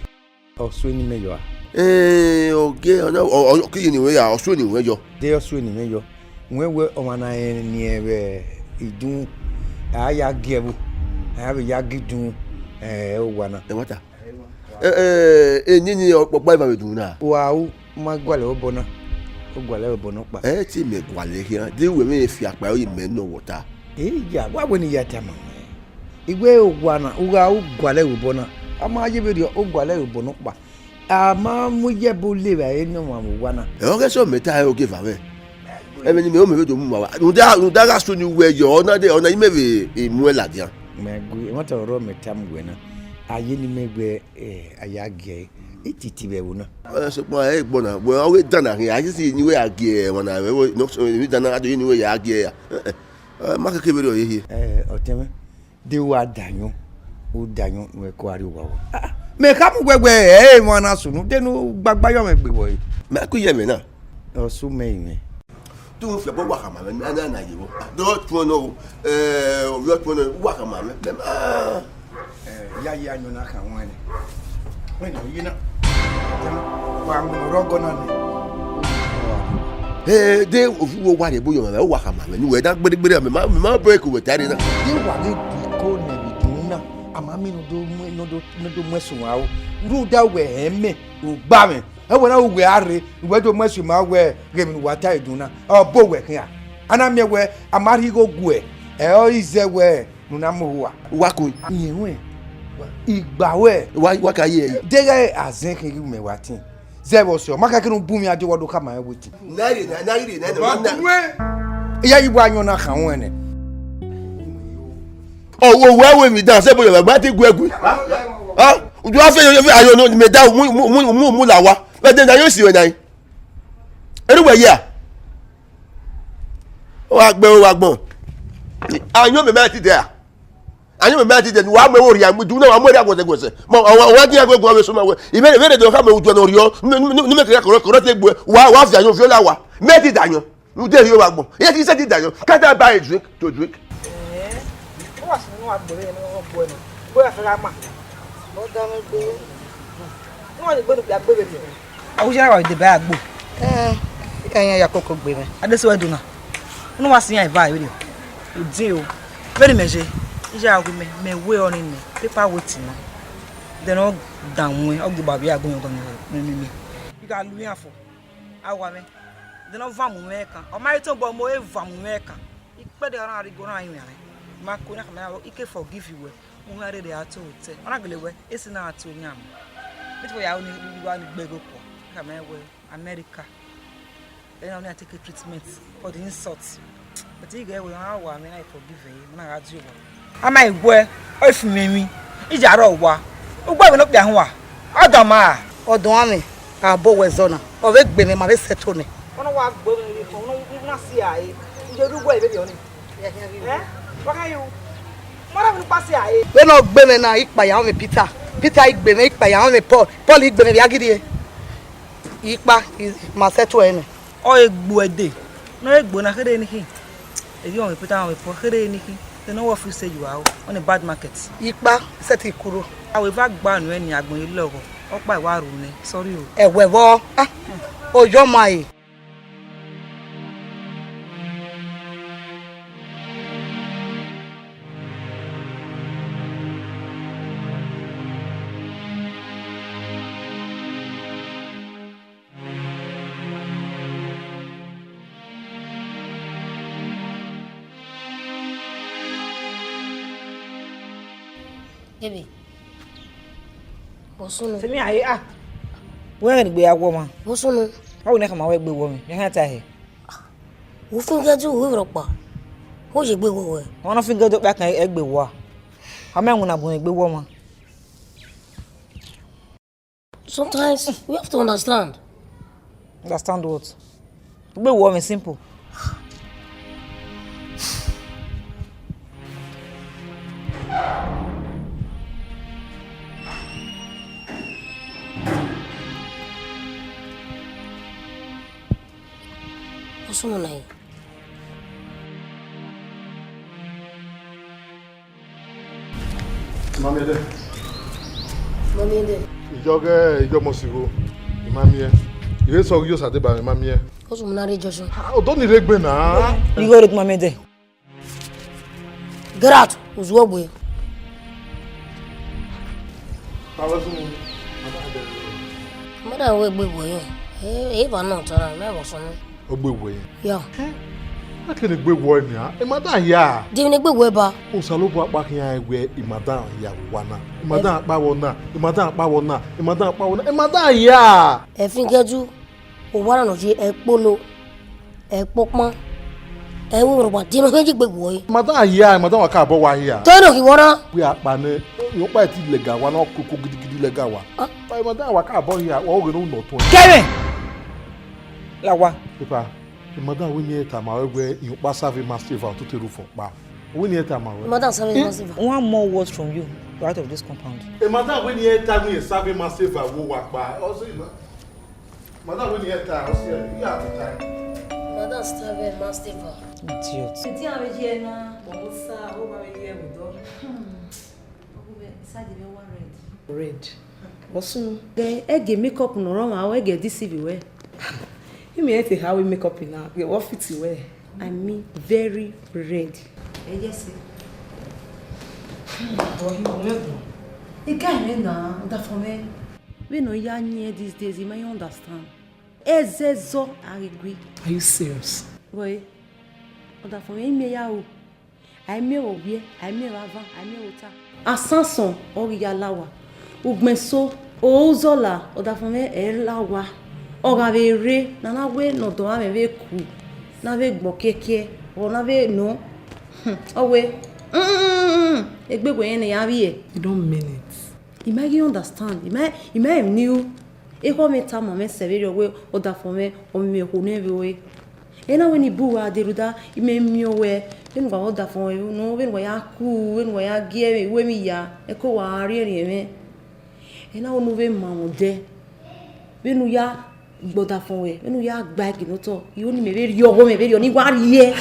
Ọ sue ne imẹ yọ a? Ẹn, ọ gie, ọ na, ọ, ọ, ọ ke ye ne imẹ ya, ọ sue ne imẹ yọ. De ọ sue ne imẹ yọ. Wẹ wẹ ọmwa na rẹn ne irẹn vbe idun, a ya gie ẹvbo, a ya vbe ya gie idun, ẹ, owa na. Ẹmwata. Ẹ, ẹ, ẹ, enini ọkpọkpa eva vbe idun na. Wa ru, ma gualọ ẹre obọ na. Ọ gualọ ẹre obọ nọkpa. Ẹ te mẹ gualọ khian, de wẹ mwẹ fi akpa ẹre imẹ nọ wọta. Eya, wa wẹ ne I ya tama mwẹ. I wẹ owa na, u gha ru gualọ ẹre obọ na. A ma ye vberriọ, ọ gualọ ẹre obọ nọkpa. A ma mu iyẹbo le evbare ne ọmwa vbe owa na. Ẹ, ọ ghẹ sẹ mẹ ta ẹre ogieva mwẹ. Ẹmwẹ ne imẹ ho mẹ vbe do mu ma wa. Rhunmwuda, rhunmwuda gha sunu wẹ yọ, ọ na de, ọ na imẹ vbe muẹn ladian. Mẹ gu, ẹmwata ọrọ mẹ tama uwẹ na. A ye ne imẹ wẹ, ẹ, a ya gie ẹre, I titi vbe ẹvbo na. Ẹ, sokpan ẹ i gbọ na, wẹ ọ ghe dan na khian, a i si ne wẹ ya gie ẹmwẹ na, wẹ, wẹ, no, so, emwi dan na, a do ye ne wẹ ya gie ẹre ya. Ẹ, ẹ, ẹ, ma keke vberriọ ye hie. Ẹ, ọtẹn mwẹ. De wa da ayọn, u da ayọn ne uwẹ ko gha rrie owa vbọ. Ah, mẹ khama uwẹ wẹ, ẹ, emwa na sunu, de ne u gbagba yọ mwẹ gbe vbọ re? Mẹ ku ye ẹmwẹ na. Ọ sẹ mẹ rinmwian. Te u fi ẹbọ wa khama mwẹ, a na na ye vbọ. De ọ tuẹn nọ o, ẹ, ovbi ọ tuẹn nọ, wa khama mwẹ. Mẹ ma. Ẹ, ya ye ayọn na khan wọn nẹ. Wẹ nọ ye na. Wa mu ọrọgọ na nẹ. Ẹ, de ovbi uwa rhie ẹbọ yọ mwẹ, wa khama mwẹ, ne uwẹ na gbedegbede, mẹ ma, mẹ ma break uwẹ ta rre na. De wa ghi gu iko nẹ vbe idun na, a ma miẹn ne ọ do mu, ne ọ do, ne ọ do mu ẹse uwa ro. Rhunmwuda wẹ hẹ mẹ, u gba mwẹ. Ẹ wẹ na ru wẹ a rre, uwẹ do mu ẹse ma wẹ ghe emwi ne uwa ta vbe idun na, ọ bọ wẹ khian. A na miẹn wẹ a ma rhie igho guẹ, ẹ, ọ i zẹ wẹ ne u na mu owa. Wa ko. Iyẹn wẹ, igba wẹ. Wa, wa ka ye ẹre. Deghẹ a zẹ khin ghi mẹ wa tin. Zẹ vbe ọse, ọ ma kẹkẹ ne u bu mwẹ a de wa do khama rẹn wetin. Na rre, na, na rre, na, na, na. Iya yi wa ayọn na khan ruẹn nẹ. Ọ, wẹ, wẹ, wẹ mi dan, sẹ bo yọ, gba ti gu ẹgu. Ha? Udu afẹ yo, yo, ayo no, mẹ da, mu, mu, mu, mu, mu la wa. Vbe de na yo si wẹ na. Eru wẹ ya. Ọ wa gbe, ọ wa gbọn. Ayọn mẹ ma ti dẹ a. Ayọn mẹ ma ti dẹ, wa mẹ wo ria, mu du na, wa mu ria gwẹsẹ gwẹsẹ. Ma, wa, wa, wa dia gbe guan vbe so ma wẹ. Ivẹ, ivẹ de do kha mẹ udu na riọ. Nu, nu, nu, nu mẹ kẹ kọrọ, kọrọ te gbe. Wa, wa fi ayọn fi la wa. Mẹ ti da ayọn. U de rhie wa gbọn. Iye ti sẹ ti da ayọn. Can't I buy a drink to drink? Eh, ọ wa sunu wa gbe vbe ne ọ gbe nẹ. Gbe ẹfe gha ma. Ọ da mwẹ gbe. Ne ọ wa gbe ne ya gbe vbe. Awuya wa de ba agbo. Eh, ẹyẹn ya koko gbe mwẹ. Adesẹ wẹ do na. Unu wa si yan eva vberriọ. Udin o. Vbene mẹ ye, iye a gu mẹ, mẹ wẹ ọnii nẹ, paper weight nọ. Then ọ dan wẹn, ọ gbe ba vbe agbo yọn gọmẹ mẹ, mẹ, mẹ. I gha lu iran fo. A wa mwẹ. Then ọ van mu mwẹ ẹkan. Ọ ma rẹn tọn, but ọ mu ẹre van mu mwẹ ẹkan. Ikpẹdẹ ọna rhie igho na rinmwian mwẹ. Ma ko na khama ya, I ke forgive you wẹ. Mu mwẹ rere a to otẹ. Ọ na gele wẹ, esi na a to yan mwẹ. Bit wẹ ya ru ni, wa ni gbe ẹre okọ. Khama wẹ, America. Then I take a treatment for the insult. But I get wẹ, a wa mwẹ na forgive him, na gha di owa. A ma wẹ, ọ fi mwẹ emwi. I ya rọ wa. Ugbo ẹvbo ne okpia hua. Ọ dọ ma. Ọ dọ mwẹ, a bo wẹ zọ na. Ọ vbe gbe mwẹ, ma vbe settle nẹ. Ọ na wa gbe mwẹ, ọ na si a e. Iye ru wẹ vbe ọ ni. Eh? Wa ka yu. Mara mi pa si a e. Vbene ọ gbe mwẹ na, ikpa ya mwẹ Peter. Peter i gbe mwẹ, ikpa ya mwẹ Paul. Paul i gbe mwẹ vbe a gidi e. Ikpa, i, ma settle ẹre nẹ. Ọ egbe ẹdẹ. Ne ọ egbe na kherhe ni khin. Erriọ mwẹ Peter mwẹ Paul kherhe ni khin. Then ọ wọ fi se you are on a bad market. Ikpa, settle kuro. Awe va gba nuẹn ni agbọn ye lọghọ. Ọkpa i wa ru nẹ. Sorry o. Ẹwẹ vbọ. Ah. Oyọ ma e. Ebe. Vbọ sunu? Sẹ emwi a re, ah. Wẹ rẹn ne egbe ya wọ ọmwa. Vbọ sunu? Ọ wẹ ne khama wẹ egbe wọ mwẹ, ya khian ta hẹ. Wo finger do, wo rhọkpa. Wo ye egbe wọ wẹ. Ọmwa ne ọ finger do ọkpa kan egbe wọ a. A ma winna bun egbe wọ ọmwa. Sometimes we have to understand. Understand what? Egbe wọ mwẹ, simple. What's wrong, like? Mami ẹdẹ. Mami ẹdẹ. Iyọghẹ iyọmọ sigho. I ma miẹn. I re sọ ghi yo sa deba, I ma miẹn. Osu mu na re Joshua. Ah, odọ ni rre egbe na. Igho re mami ẹdẹ. Get out, uzuogbe. Madam wẹ egbe wẹ yẹn. Eh, eva nọ tara, mẹ vbọ sunu. Ọ gbe wẹ yẹn. Ya. Eke ne egbe wẹ nian, madam ya. Di ne egbe wẹ ba. Osanobua kpa khian wẹ madam ya wa na. Madam kpa wọ na, madam kpa wọ na, madam kpa wọ na, madam ya. Ẹ finger do. Owa na nọ ye ẹkpolo, ẹkpokpan, ẹvbo rhọkpa, die ne ọ khian ye egbe wẹ ọre? Madam hia, madam wa ka bọ wa hia. Te ọ rhie wọ na? Wẹ akpa nẹ, irẹn ọkpa ti lẹga wa na, ọ koko gidigidi lẹga wa. Ah. Madam wa ka bọ hia, wa oghe ne u nọ tuẹn. Kevin! La wa. Epa, madam wẹ ne irẹn tama ruẹ wẹ irẹn ọkpa serve master eva, ọ te rhie ufọn kpa. Wẹ ne irẹn tama ruẹ. Madam serve master eva. One more word from you, you're out of this compound. Madam wẹ ne irẹn ta wẹ irẹn serve master eva, wo wa kpa. Ọ sẹ na. Madam, wẹ ne irẹn ta, ọ sẹ, you have to ta. Madam serve master eva. Idiot. Edi avbe ye na, ọmọ sa, ọ ma vbe ye ẹvbo dọ. Ọghe mwẹ, side mwẹ wa red. Red. Vbọ sunu? Ghẹ ẹgie makeup ne ọ rre ọmwa, ọ ẹgie deceive wẹ. Imẹ te ha wẹ makeup na, ghẹ vbọ fit wẹ. I mean very red. Eh, yes, sir. Bọ hi mwẹ gbọn. I ga mwẹ na, ọdafọn mwẹ. Vbene ọ ya yin these days, I ma understand. Ẹzẹzọ a ghi gui. Are you serious? Rọe, ọdafọn mwẹ, imẹ ya ru. A i miẹn vbe owiẹ, a i miẹn vbe avan, a i miẹn vbe ota. Asansọn ọ ghi ya la owa. Ugbẹn eso, oro uzọla, ọdafọn mwẹ ẹ i la owa. Ọ gha vbe rre, ne a na wẹ ne ọdọ mwẹ vbe ku, ne a vbe gbọ kiẹkiẹ, ọ na vbe nọ. Hmm, ọ wẹ, hmm, egbe wẹ rẹn ne ya vbiẹ. You don't mean it. I ma ghi understand. I ma, I ma emwi ne I ru. Ekhọe mwẹ tama mwẹ sẹ vberriọ wẹ ọdafọn mwẹ, ọ miẹn okhuo nẹ vbe ore. Ena wẹ ne I bu uwa dee rhunmwuda, I ma miẹn owẹ, vbene uwa vbe ọdafọn mwẹ nọ, vbene uwa ya ku, vbene uwa ya gie ẹmwẹ, iru emwi ya, ẹko wa rhiẹnrhiẹn mwẹ. Ena wẹ ne u vbe ma mwẹ odẹ, vbene u ya gbe ọdafọn mwẹ, vbene u ya gba ẹki ne otọ, I ru ne imẹ vbe rhie ọghọ mwẹ vberriọ ne I wa rhie.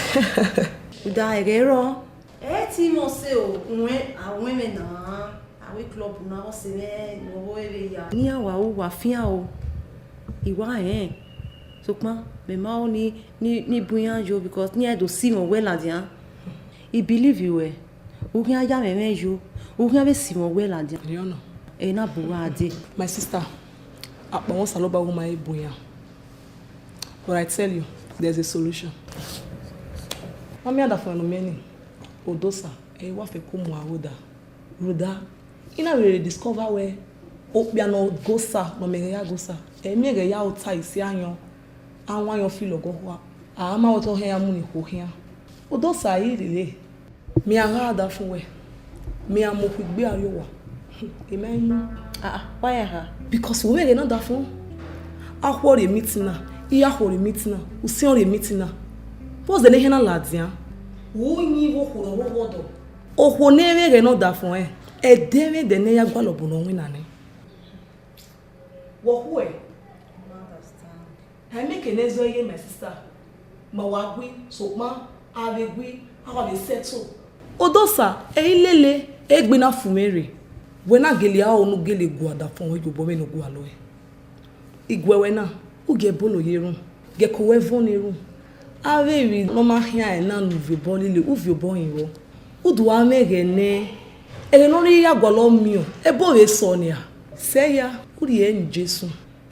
Rhunmwuda ẹghẹ rrọọ. Ẹ i te mwẹ ọse o, uwẹ, a wẹ mwẹ na, a wẹ club na, ọ sẹ mwẹ ne ọ vbe ya. Ne iran wa ru, wa fian o, I wa rẹn. Sokpan mẹ ma ru ni, ni, ni bu iran yo, because ne iran do si mwẹ owẹ ladian. I believe ruẹ, u khian ya mwẹ ẹmwẹ yo, u khian vbe si mwẹ owẹ ladian. Ẹ na bu uwa dee. My sister, akpawẹ Osanobua wẹ u ma he bu iran. But I tell you, there's a solution. Mami, ọdafọn ne u miẹn ni, Odosa, ẹ i wa fẹ ku mu aro da. Rhunmwuda, I na vbe rhe discover wẹ okpia ne ọ ghe Osa, ne ọ miẹn ẹghẹ ya ghe Osa, ẹ i miẹn ẹghẹ ya ota isi ayọn, a wan ayọn fi lọghọ khua, a ma wẹ te ọ hẹn ya mu ni khuo khian. Odosa, I rhirhi lele. Mẹ a gha da fun wẹ, mẹ a mu okhuo igbe a rrie owa, I ma mu. Ah, ah, wa ya kha. Because wẹ ẹghẹ ne ọdafọn, a khuo rrie meeting na, I ya khuo rrie meeting na, usiẹn rrie meeting na. What's the name na ladian? Wo yin vbe okhuo ne ọ rre ọdọ. Okhuo ne ẹ i mwẹ ẹghẹ ne ọdafọn ẹn, ẹdẹ mwẹ ẹdẹ ne ya gualọ bu ne ọ winna nẹ. Wẹ ọ khuẹ? I understand. I make ene zọ ye, my sister. Ma wa gui, sokpan a vbe gui, a wa vbe settle. Odosa, ẹ i lele, egbe na fu mwẹ rre. Wẹ na gele aro ne u gele gualọ ọdafọn ruẹ ye obọ vbene u gualọ ẹe. I guẹ wẹ na, u gie ebolo ye erhunmwu, gie ẹko ruẹ vọn ne erhunmwu. Avbe emwi ne ọ ma khian ẹre na ne u viọ obọ lele, u viọ obọ rinmwian. U do gha mwẹ ẹghẹ nẹ, ẹghẹ ne ọ rhirhi ya gualọ miẹn ebo vbe sẹ nian. Sẹ hia, u rhie ẹre ne Jesu.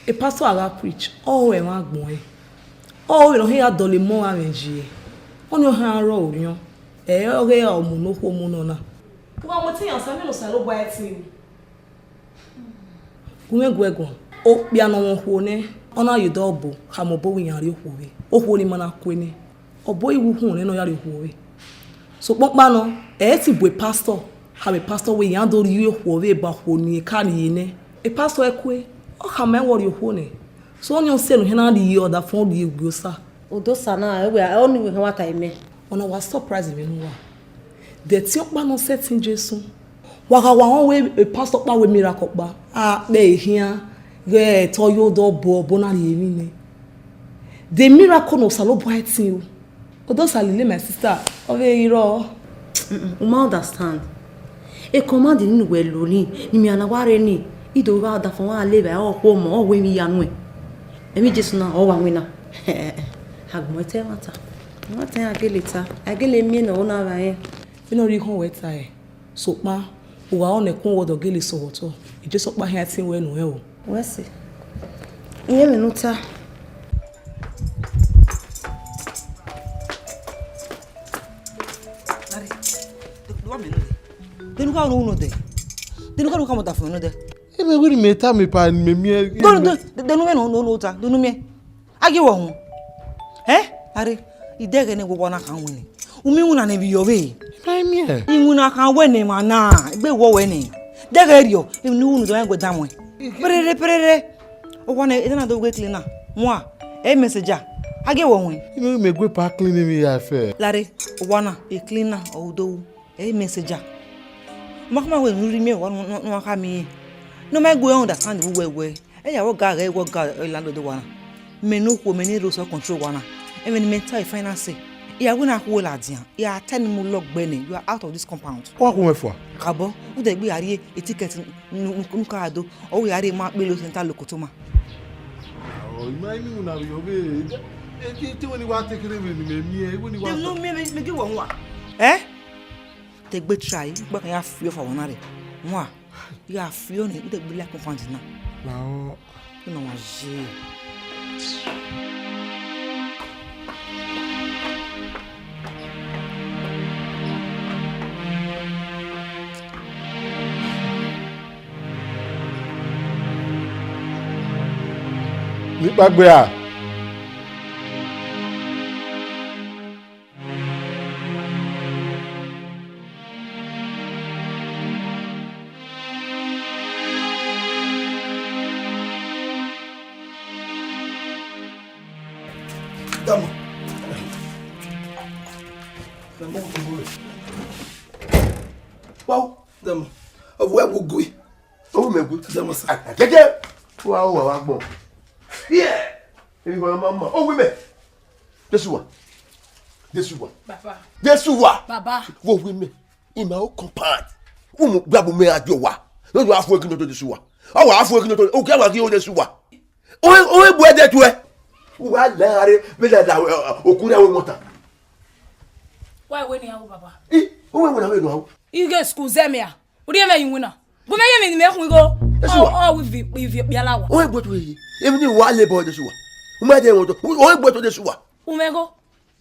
E pastor a gha preach, ọ ho ẹmwẹ agbọn ẹre. Ọ ho vbene ọ khian ya dọlọ emọ gha mwẹ yi ẹre. Ọnii ọ khian rrọọ orhiọn, ẹ i re ọghe ọmọ ne okhuo mu nọ na. Wa mu ẹtin yan sa, mẹ ne Osanobua ẹtin. Gu mwẹ guẹ guan, okpia ne ọ mwẹ okhuo nẹ, ọ na ye odẹ ọbo khama obọ vbe iran rrie okhuo vbe. Okhuo ni ma na kue nẹ, ọ bu iwu uhunmwu nẹ ne ọ ya rrie okhuo vbe. Sokpan ọkpa nọ, ẹ i sẹtin bu pastor khama pastor wẹ iran do rrie okhuo vbe ba okhuo ni ka rrie nẹ. Pastor ẹkue, ọ khama ẹn wẹ ọ rrie okhuo nẹ. So ọnii ọ sẹ ne u hia na rrie ọdafẹn rrie Osa. Odosa na, ẹ wẹ, ọnii wẹ hẹn wa ta imẹ. Ọna wa surprise mwẹ ne uwa. De ẹtin ọkpa ne ọ sẹtin Jesu. Wa gha wa họn wẹ pastor ọkpa wẹ miracle ọkpa, a kpẹ e khian, ghẹ te ọ ye odẹ ọbo, ọbo na rhie emwi nẹ. De miracle ne Osanobua ẹtin o. Odosa lele my sister, ọ vbe ghi rrọọ. Mm-mm, u ma understand. E command ni ne uwẹ lo ni, ne imẹ na wa rre ni, I do gha ọdafẹn wa le vbe ọ khuo mọ, ọ wẹ emwi ya nuẹn. Emwi Jesu na, ọ wa winna. Agbọn ẹtẹ ẹmwata. Ẹmwata iran gele ta, a gele miẹn ne ọ na vba rẹn. Vbene ọ rhie ihọn wẹ ta ẹre, sokpan u gha rẹn ne ẹkun wẹ ọdọ gele sẹ ọvbotọ, Jesu ọkpa khian ẹtin wẹ nuẹn o. Wẹ sẹ, irẹn mwẹ ne u ta. Denu ka unu nodẹ? Denu ka unu ka mọta fun nodẹ? Ebe wẹ ne imẹ tama epa ne imẹ miẹn. Denu, denu mwẹ ne u ta, denu miẹn. A gie wẹ uhunmwu. Ẹ? Are, idẹghẹ ne wẹ owa na khan winna. U miẹn iwinna ne vbe iyọ vbe? I ma miẹn. Iwinna khan wẹ ne emwa na, egbe wọ wẹ nẹ. Dẹghẹ rriọ, emwi ne u ru ne u do rẹn wẹ dan muẹn. Perere, perere. Owa na, ena do ghe cleaner. Wan, ẹ messenger. A gie wẹ uhunmwu. I miẹn mẹ gue pa clean emwi ya fẹ. Lare, owa na, e cleaner, ọ do ru. Ẹ messenger. Ọ ma khama wẹ ne u rhie miẹn owa ne, ne, ne ọ kha miẹn. Ne ọ ma gue understand vbe uwẹ wẹ. Ẹ ya vbe ọga ghẹ, wẹ ọga landlord owa na. Mẹ ne okhuo, mẹ ne rose control owa na. Ẹmwẹ ne imẹ ta e finance. I ya wẹ na khuo ladian. I ya ta ne mu lọgbẹ nẹ, you are out of this compound. Wa khu mwẹ fua. Kabọ, u de gbe ya rhie e ticket nu, nu, nu ka do. Ọ wẹ ya rhie ma kpele Central Lokotoma. Ọ, I ma, I miẹn iwinna vbe iyọ vbe. E, e, te wẹ ne I wa te kere vbe ne imẹ miẹn, wẹ ne I wa. Denu miẹn, mẹ, mẹ gie wẹ uhunmwu. Ẹ? Te gbe try, u gba kan ya fi ọfa vbe ọna rre. Wan. I gha fi ọnii, u de gbe like compound na. Lahọ. U na wa ye. Ni kpaegbe a. Dama. Dama, wow, dama. Ọ vbe gu. Ọ vbe gu. Dama sa. Jeje. Wa, wa, wa gbọn. Yeah. Emwi ne ọ ma ma. Ọ wẹ mẹ. Jesu wa. Jesu wa. Baba. Jesu wa. Baba. Wo wẹ mẹ. Ima o compound. Umu gba bu mẹ a di owa. No do afu egin no do Jesu wa. Ọ wa afu egin no do. O ke wa gi o Jesu wa. O, o bu ẹdẹ tuẹ. U wa la are, vbe la la, eh, okun na we mọta. Wa wẹ ne a ru, baba. I, o wẹ wẹ na wẹ no a ru. I ghe school zẹ mẹ a. U rhie mwẹ ye iwinna. Gu mwẹ ye emwi ne imẹ khu igho. Jesu wa. Ọ, ọ, ivie, ivie okpia la wa. O wẹ bu ẹdẹ tuẹ ye. Emwi ne wa le bọ Jesu wa. U ma de won to. O wẹ bu ẹdẹ tuẹ Jesu wa. U mwẹ igho.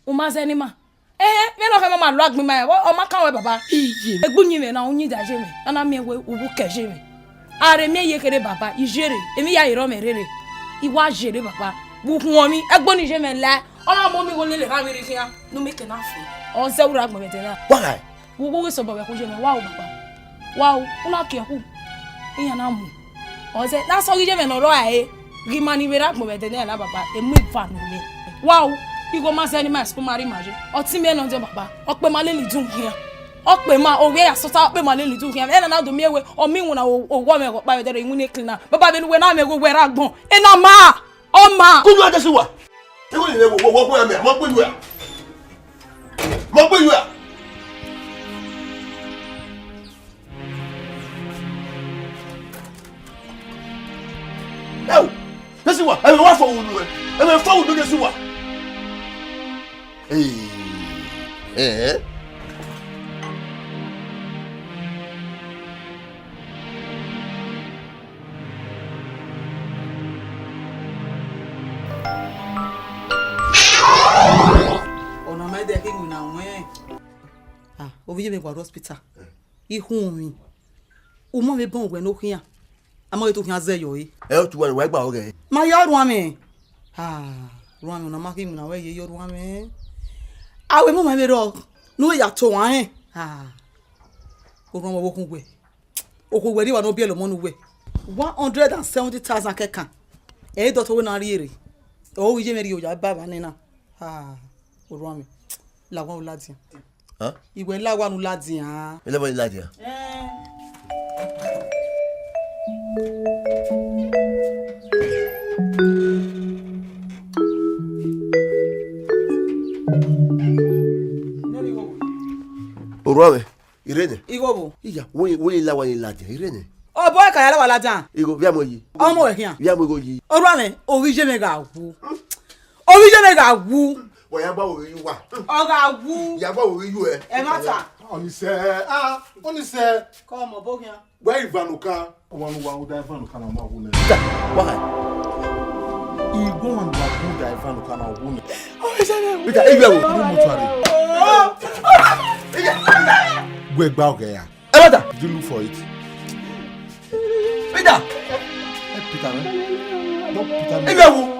U ma zẹ ne ima. Ehe, vbene ọ khẹ ma ma lo agbọn ima, ọ, ọ ma kan wẹ baba. Iye. Egbe uyinmwẹ na, uyinmwẹ da ye mwẹ, a na miẹn wẹ u vbe ukẹ ye mwẹ. A rhe miẹn ye kherhe baba, I ye rre, emwi ya ye rrọọ mwẹ rere. I wa ye rre baba, vbe ukhuọnmwi, ẹgbo ni ye mwẹ la, ọ na mu mi igho lele erha mwẹ rre khian, ne u miẹn eke na fe. Ọ zẹ u rre agbọn vbe ẹdẹ na. Why? Vbe uwu ghi sobọ vbe ẹkhu ye mwẹ, wa o baba. Wa o, u na kie ẹkhu. Iran na mu. Ọ zẹ, ne a sọ ghi ye mwẹ ne ọ rrọọ ẹre, ghi ma ni vbe rre agbọn vbe ẹdẹ na baba, emu eva nọ mwẹ. Wa o, igho ma zẹ ne ima school ma rre ima ye. Ọ te imẹ nọ diọn baba, ọ kpe ma lele idun khian. Ọ kpe ma, ovbi ẹre ya sọta, ọ kpe ma lele idun khian. Ẹna na do miẹn wẹ, ọ miẹn iwinna owọ mwẹ ọkpa vbe ẹdẹ rẹ, iwinna clean na. Baba, vbene uwẹ na mwẹ igho wẹ rre agbọn, ena ma, ọ ma. Kunu Jesu wa. Igho ni wo, wo, wo, wo, mẹ, mọ gbe yu a. Mọ gbe yu a. Ẹo, Jesu wa, ẹmwẹ wa fọ unu ẹ, ẹmwẹ fọ unu Jesu wa. Ee, ẹẹ. Ọna ma dẹ ke iwinna wẹn. Ah, ovbi ye mwẹ wa rre hospital. Ikhun mwẹ, u ma vbe bọ wẹ ne okhian, a ma ghi te okhian zẹ yọ re. Ẹ, otu wa ne wa gba ọghẹ. Ma ya orhuan mwẹ. Ah, orhuan mwẹ, ọna ma khin iwinna wẹ ye ye orhuan mwẹ. A wẹ mu mwẹ vbe rrọọ, ne u ya to wan rẹn. Ah, orhuan mwẹ, okhun wẹ. Okhun wẹ rri evba ne ọ biẹlẹ ọmọ ne uwẹ. One hundred and seventy thousand kẹkan. Ẹ i dọtọ wẹ ne a rhie rre. Ọ ghi ye mwẹ rhie oya ba evba nena. Ah, orhuan mwẹ. La owa u ladian. Hẹn? Iwẹ la owa ne u ladian. Ẹ lẹ vba ne I ladian. Eh. Orhuan mwẹ, I rre nẹ. Igho vbo? Iya, wẹ, wẹ la owa ne I ladian, I rre nẹ. Ọ bọ ẹka ya la owa ladian. Igho, via mu yi. Ọmọ ẹkhian. Via mu igho yi. Orhuan mwẹ, ovbi iye mwẹ gha wu. Ovbi iye mwẹ gha wu. Wa ya gba wo yi wa. Ọ gha wu. Ya gba wo yi ẹ. Ẹmwata. Ọnisẹ, ah, ọnisẹ. Kọ ọmọ bọ khian. Wẹ Ivanuka. Ọmọ ne uwa da Ivanuka na ma wu nẹ. Peter, why? Igho ọmọ ne uwa da Ivanuka na wu nẹ. Peter, eyi ẹ wo. Ni mortuary. Wẹ gba ọghẹ ya. Ẹ, what? Did you look for it? Peter! Ẹ, Peter, man. Don't Peter, man. Ẹ wo.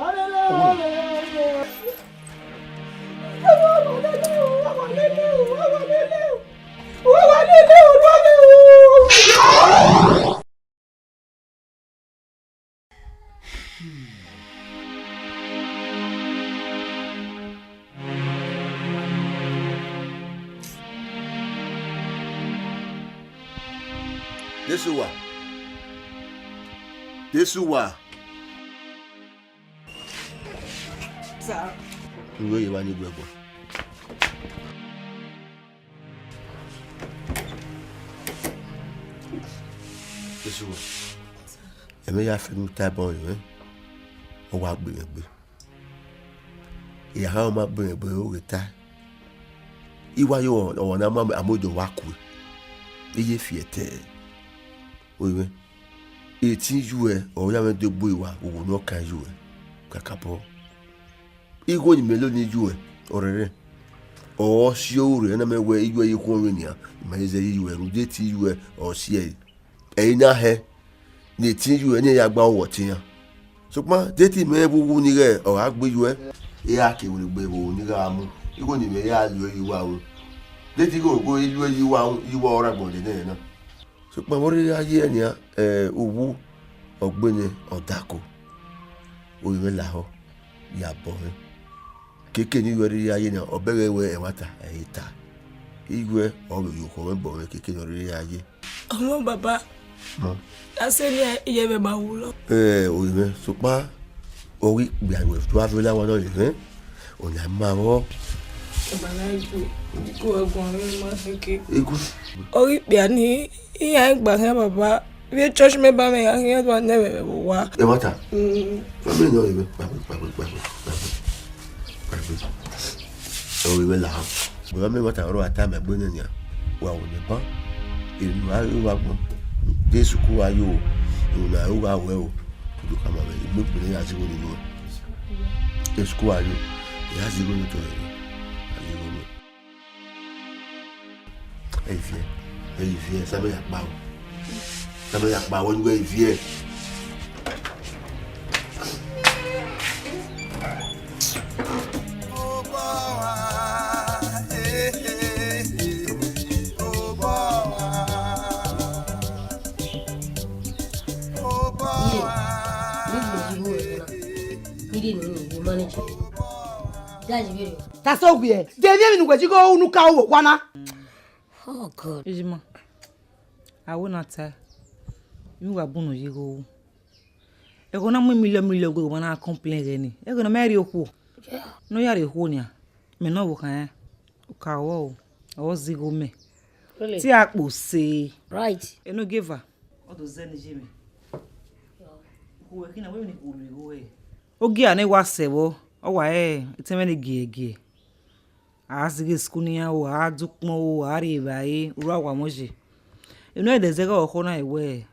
Jesu wa. Jesu wa. Sir. Iwe ye wa ni gbẹgbẹ. Jesu wa. Ẹmwẹ ya fẹ ne u ta ẹbọ rẹ, ọ wa gbe mwẹ gbe. Iran ma bu mwẹ gbe, oghe ta. I wa ye ọmwa ne a ma amudo wa kue. I ye fi ẹtẹ. Orinmwẹ, etin yu ẹ, ọ ya mwẹ do gbe uwa, uwu ne ọ kan yu ẹ. Kakabọ. Igho ne imẹ lo ni yu ẹ, ọrẹrẹ. Ọ si ọre, na mẹ wẹ iyu ẹ ye khuọnmwi nian, ima ye zẹ ye yu ẹ, rhunmwuda etin yu ẹ, ọ si ẹre. Ẹ i na hẹ, ne etin yu ẹ ne ya gba wọ ọtẹn iran. Sokpan, de te imẹ vbe uwu ni ghẹ ọ gha gbe yu ẹ, I ra ke werriegbe vbe ne I gha mu, igho ne imẹ ya lu ẹ ye uwa ru. De te igho, igho lu ẹ ye uwa ru, ye uwa ọre agbọn dẹ nẹ na. Sokpan vbe ọ rhirhi a ye nian, ẹ, uwu ọ gbe nẹ ọ dako, orinmwẹ lahọ ya bọ mwẹ. Keke ne ighẹ rhirhi a ye nian, ọ bẹghe wẹ ẹmwata ẹ i ta. Ighẹ ọ vbe ye okhọ mwẹ bọ mwẹ keke ne ọ rhirhi a ye. Ọmọ baba, Mọ. A sẹ ne iye mwẹ ma wu lọ. Ẹ, orinmwẹ, sokpan, ọ ghi kpia wẹ tua vbe la wan nọ, orinmwẹ. Ọna ma vbọ. Baba na ju, ju ẹguan mwẹ ma seke. Egu. Ọ ghi kpia ni, iran gba khian baba. Vbe church member mwẹ ya khian do nẹ vbe vbe owa. Ẹ ma ta. Mm. Ọ mẹ nọ orinmwẹ, gbàgbé, gbàgbé, gbàgbé, gbàgbé, gbàgbé. Ọ orinmwẹ la. Baba mẹ ma ta ọrọ a ta mẹ gbe nẹ nian. Wa wo nẹ ban. Enu a ru agbọn. Jesu ku wa yo. Enu a ru wa wẹ o. Kudu ka ma vbe. Igbe kpele ya zigho ninu. Jesu ku wa yo. Ya zigho ninu tọ. Ya zigho ninu. Ẹ i viẹ, ẹ i viẹ, sẹ mẹ ya kpa o. Sẹ mẹ ya kpa o, ẹ i viẹ. Ta so wiẹ, de emwi ne uwẹ ji ghe unu ka ru owa na. Oh God. Ejima, a wẹ na ta, ivbi uwa bun nọ ye igho ru. Ẹghẹ ne a mu million million gue, ma na complain ẹghẹ ni. Ẹghẹ ne ọ ma rhie okhuo. Yeah. Ne ọ ya rhie okhuo nian, mẹ ne ọ vbe khan rẹn, oka ọvọ o, ọ zẹ igho mẹ. Really? Te a kpo se. Right. Enogieva, ọ do zẹ ne iye mwẹ. Uwẹ khin na, wẹ vbene ikhuo lu igho ẹre. Ogia ne wa sẹ vbọ, ọ wa re etẹn mwẹ ne giẹgiẹ. A zighi school ne iran ru, a dẹ ukpọn ru, a rri evbare, urhu a wa mwẹ oye. Enu ẹdẹ zẹghe ọkhọ na wẹẹ,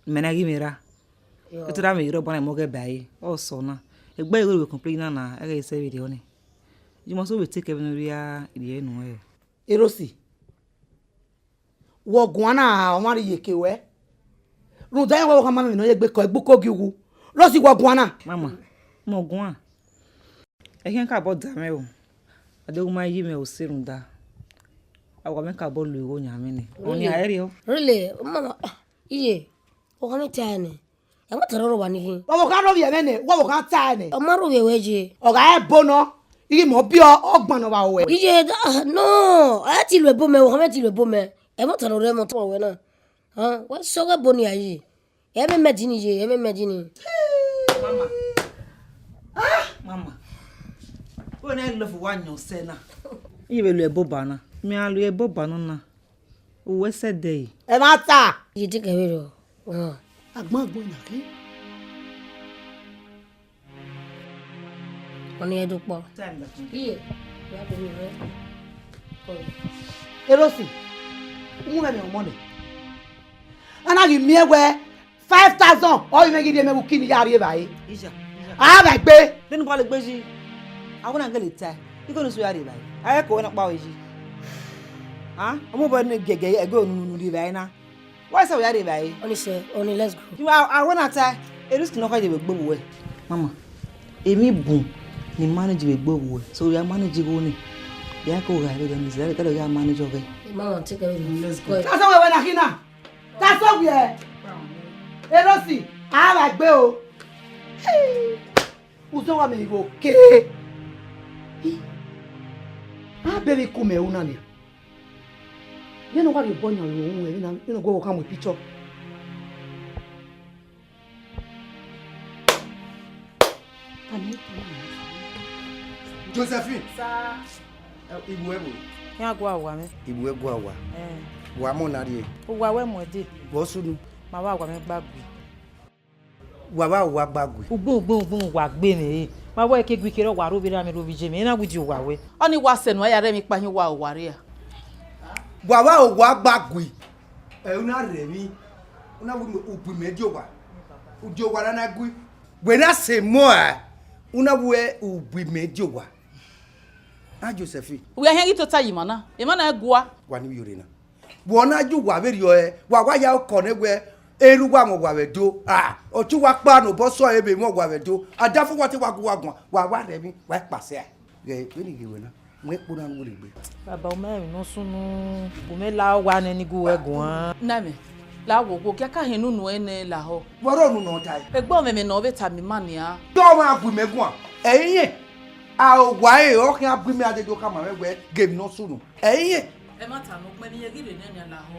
imẹ na ghi mwẹ ra. Yo. Te ra mwẹ rre ọba na, imẹ ọghe ba ẹre, ọ sẹ ọna. Egbe igho vbe complain na na, ẹghẹ i sẹ vberriọ nẹ. You must always take ẹmwẹ ne ọ rhia rhie nuẹn. Erosi, Wọ guan na, ọmwa rhie iyeke ruẹ. Rhunmwuda iran wẹ ọghan ma mwẹ emwi ne ọ ye egbe kọ egbe uko gie uwu. Rosi, wọ guan na. Mama, mẹ ọ guan. Ẹkhian ka bọ da mwẹ o. Adeghuma yi mwẹ o se rhunmwuda. Awa mwẹ ka bọ lu igho yan mwẹ nẹ. Ọni a i rriọ. Really? Mama, ah, iye, ọghan mwẹ ta ẹnẹ. Ẹ ma ta roro wa ni khin. Wa vbe ọghan rhovbiẹ mwẹ nẹ, wa vbe ọghan ta ẹnẹ. Ọ ma rhovbiẹ wẹ ye. Ọ gha ẹbo nọ, ighẹ imẹ ọ biẹ ọgban ne ọ vba ruẹ. Iye, ah, no, ẹ ti lu ebo mẹ, ọghan mwẹ ti lu ebo mẹ. Ẹ ma ta roro ẹ ma ta wẹ na. Hẹn, wẹ sẹ ọghe ebo ni a ye. Ẹ mwẹ mẹ di ni ye, ẹ mwẹ mẹ di ni. Mama. Ah, mama. Wẹ nẹ love wa yan sẹ na. Iye vbe lu ebo ba na. Mẹ a lu ebo ba nọ na. Uwẹ sẹ dẹ yi. Ẹ ma ta. Iye te kẹ vbe rọ. Hẹn. Agbọn agbọn na khin. Ọni ẹdukpọ. Iye, ya kò mi rẹ. Erosi, uwu mwẹ mẹ ọmọ nẹ. A na ghi miẹn wẹ five thousand, ọ i mwẹ ghi rhie mẹ vbe uki ne I ya rri evbare. Isha, isha. A vbe gbe. Vbene uwa le gbe yi, a wẹ na gele tae, igho ne u so ya rri evbare. A i ko wẹ na kpa ue yi. A, ọmọ bọ ne gẹgẹ ẹgẹ onunu rri evbare na. Why say we are by? Oni sẹ, Oni, let's go. You are, I wanna tell. Erusi nọ kha ye vbe gbe vbe uwẹ. Mama, emwi bun ni manage vbe gbe vbe uwẹ. So ya manage igho ni. Ya ko gha vbe ni zẹ, ka ya manage ọghẹ. Mama, take away. Let's go. That's how we went, Akina. That's how we are. Erosi, a vbe gbe o. Uzọ wa mẹ igho ke. A bẹghe ku mẹ una nia. Vbene ọ wa rhie obọ yan ru ohun ẹre na, vbene ọ gu ọvbokhan mu picture. Josephine. Sir. Ẹ, ibu ẹvbo. Iran gua owa mwẹ. Ibu ẹgua owa. Eh. Wa mọ na rrie. Owa wẹ mu ẹde. Vbọ sunu. Ma wa owa mwẹ gba gui. Wa vbe owa gba gui. Ugbẹn, ugbẹn, ugbẹn, wa gbe mwẹ re. Ma wẹ ke gui kere wa ro vbe ra mwẹ ro vbe je mwẹ, na wi di owa wẹ. Ọni wa sẹ ne uwa ya rẹ emwi kpa hin uwa owa re a? Wa vbe owa gba gui. Ẹ, u na rẹ emwi, u na wu ubu mẹ di owa. U di owa ra na gui. Wẹ na sẹ emọ a, u na wu ubu mẹ di owa. A Josephine. Uwẹ hẹn ghi tota ye ima na, ima na gua. Wa ni vbiorre na. Vbe ọ na ye uwa vberriọ ẹre, wa wa ya okọ nẹ wẹ, erha uwa mwẹ owa vbe do. A, ọ te uwa kpa ne obọ sẹ ọre vbe mwẹ owa vbe do. Adafo wa te wa gu uwa guan, wa wa rhẹ emwi, wa kpasẹ a. Ghẹ vbene I ghe wẹ na, mu ekpo na ru egbe. Baba, u ma rẹn emwi ne ọ sunu, u ma la owa nẹ ne I gu uwẹ guan. Na mẹ, la wo wo, gie a ka họn unu ẹnẹ lahọ. Vbe ọ rre unu nọ tae? Egbe ọmwẹmwẹ ne ọ vbe tama ima nian. Te ọmwa gu imẹ guan, ẹ i rẹn. A owa ẹre, ọ khian bu imẹ a dede khama mwẹ wẹ, ghe emwi ne ọ sunu. Ẹ i rẹn. Ẹ ma ta nọ, ukpẹ ne I ye ghi rre nẹ nian lahọ.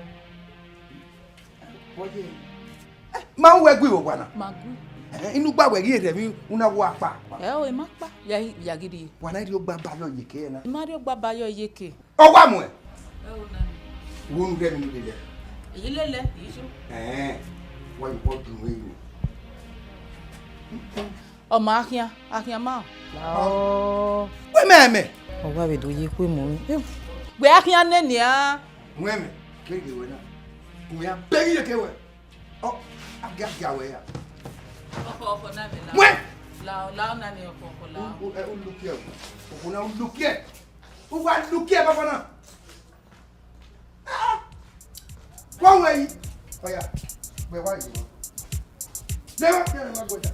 Ma ru wẹ gui vbe owa na. Ma gui. Ẹhẹn, inu gba wẹ ghi rhie emwi una wo akpa. Ẹ o, ẹ ma kpa, ya, ya ghi rrie. Wa na rhie ogba ba yọ ye ke na. I ma rhie ogba ba yọ ye ke. Ọ wa muẹn. Ẹ o, na. Wo nu rhie emwi ne u lele. Eyi lele, eyi so. Ẹhẹn, wa ye kọ dun vbe ru. Ọ ma khian, a khian ma. Lao. Wẹ mẹ mẹ. Ọ wa vbe do ye ikhuo emọ mwẹ. Wẹ a khian nene a. Wẹ mẹ, keghe wẹ na. Wẹ a bẹghi ye ke wẹ. Ọ, a gia gia wẹ ya. Ọkọ, ọkọ na mẹ la. Wẹ. Lao, lao na mẹ ọkọ, ọkọ lao. U, u, ẹ, u lukiẹ o. Ọkọ na u lukiẹ. U wa lukiẹ baba na. Wa wẹ yi. Ọya, wẹ wa yi. Lẹ wa, lẹ wa gbọda.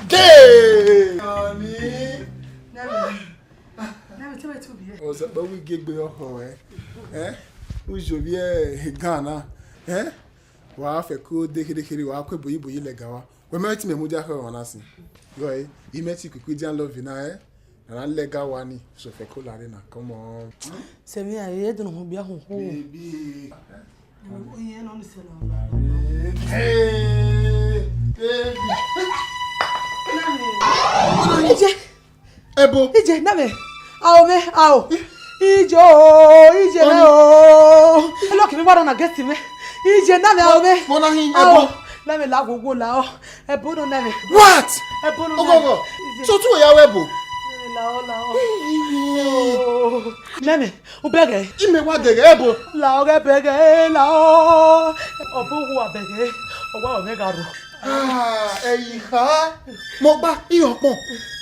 Gay! Ọni. Nami, nami, tell me to be here. Ọsẹ pé wí gégbe ọkọ ẹ. Ẹ? Wí jòbí ẹ gan na. Ẹ? Wa fẹ ko de khere khere, wa ko eboyi boyi lẹ ga wa. Wẹ mẹ ti mẹ mu dia kọ wana sin. Yọ ẹ, i mẹ ti kwikwi dia love na ẹ. Na na lẹ ga wa ni, so fẹ ko lare na. Come on. Sẹmi a ye dunu hu bia hu hu. Baby. Oyin nọ ni sẹ na. Hey, baby. Ije, Ebo. Ije, name. Ao mwẹ, ao. Ije o, ije mwẹ o. Elo kevbe wa rọ na gẹti mwẹ. Ije, name, ao mwẹ. Mo na hin, Ao. Ebo. Name la wowo la o. Ebo nọ name. What? Ebo nọ name. Ogogo. Ije. So tu ya wẹ Ebo. Name la o, la o. Hey. Name. Ubẹghe. Imẹ wa dẹghẹ Ebo. La ọghẹ bẹghe, la ọ. Ọbo wu abẹghe, ọ wa ọmẹ gha ru. Ah, ẹi kha. Mọ gba, iyọ kpọn.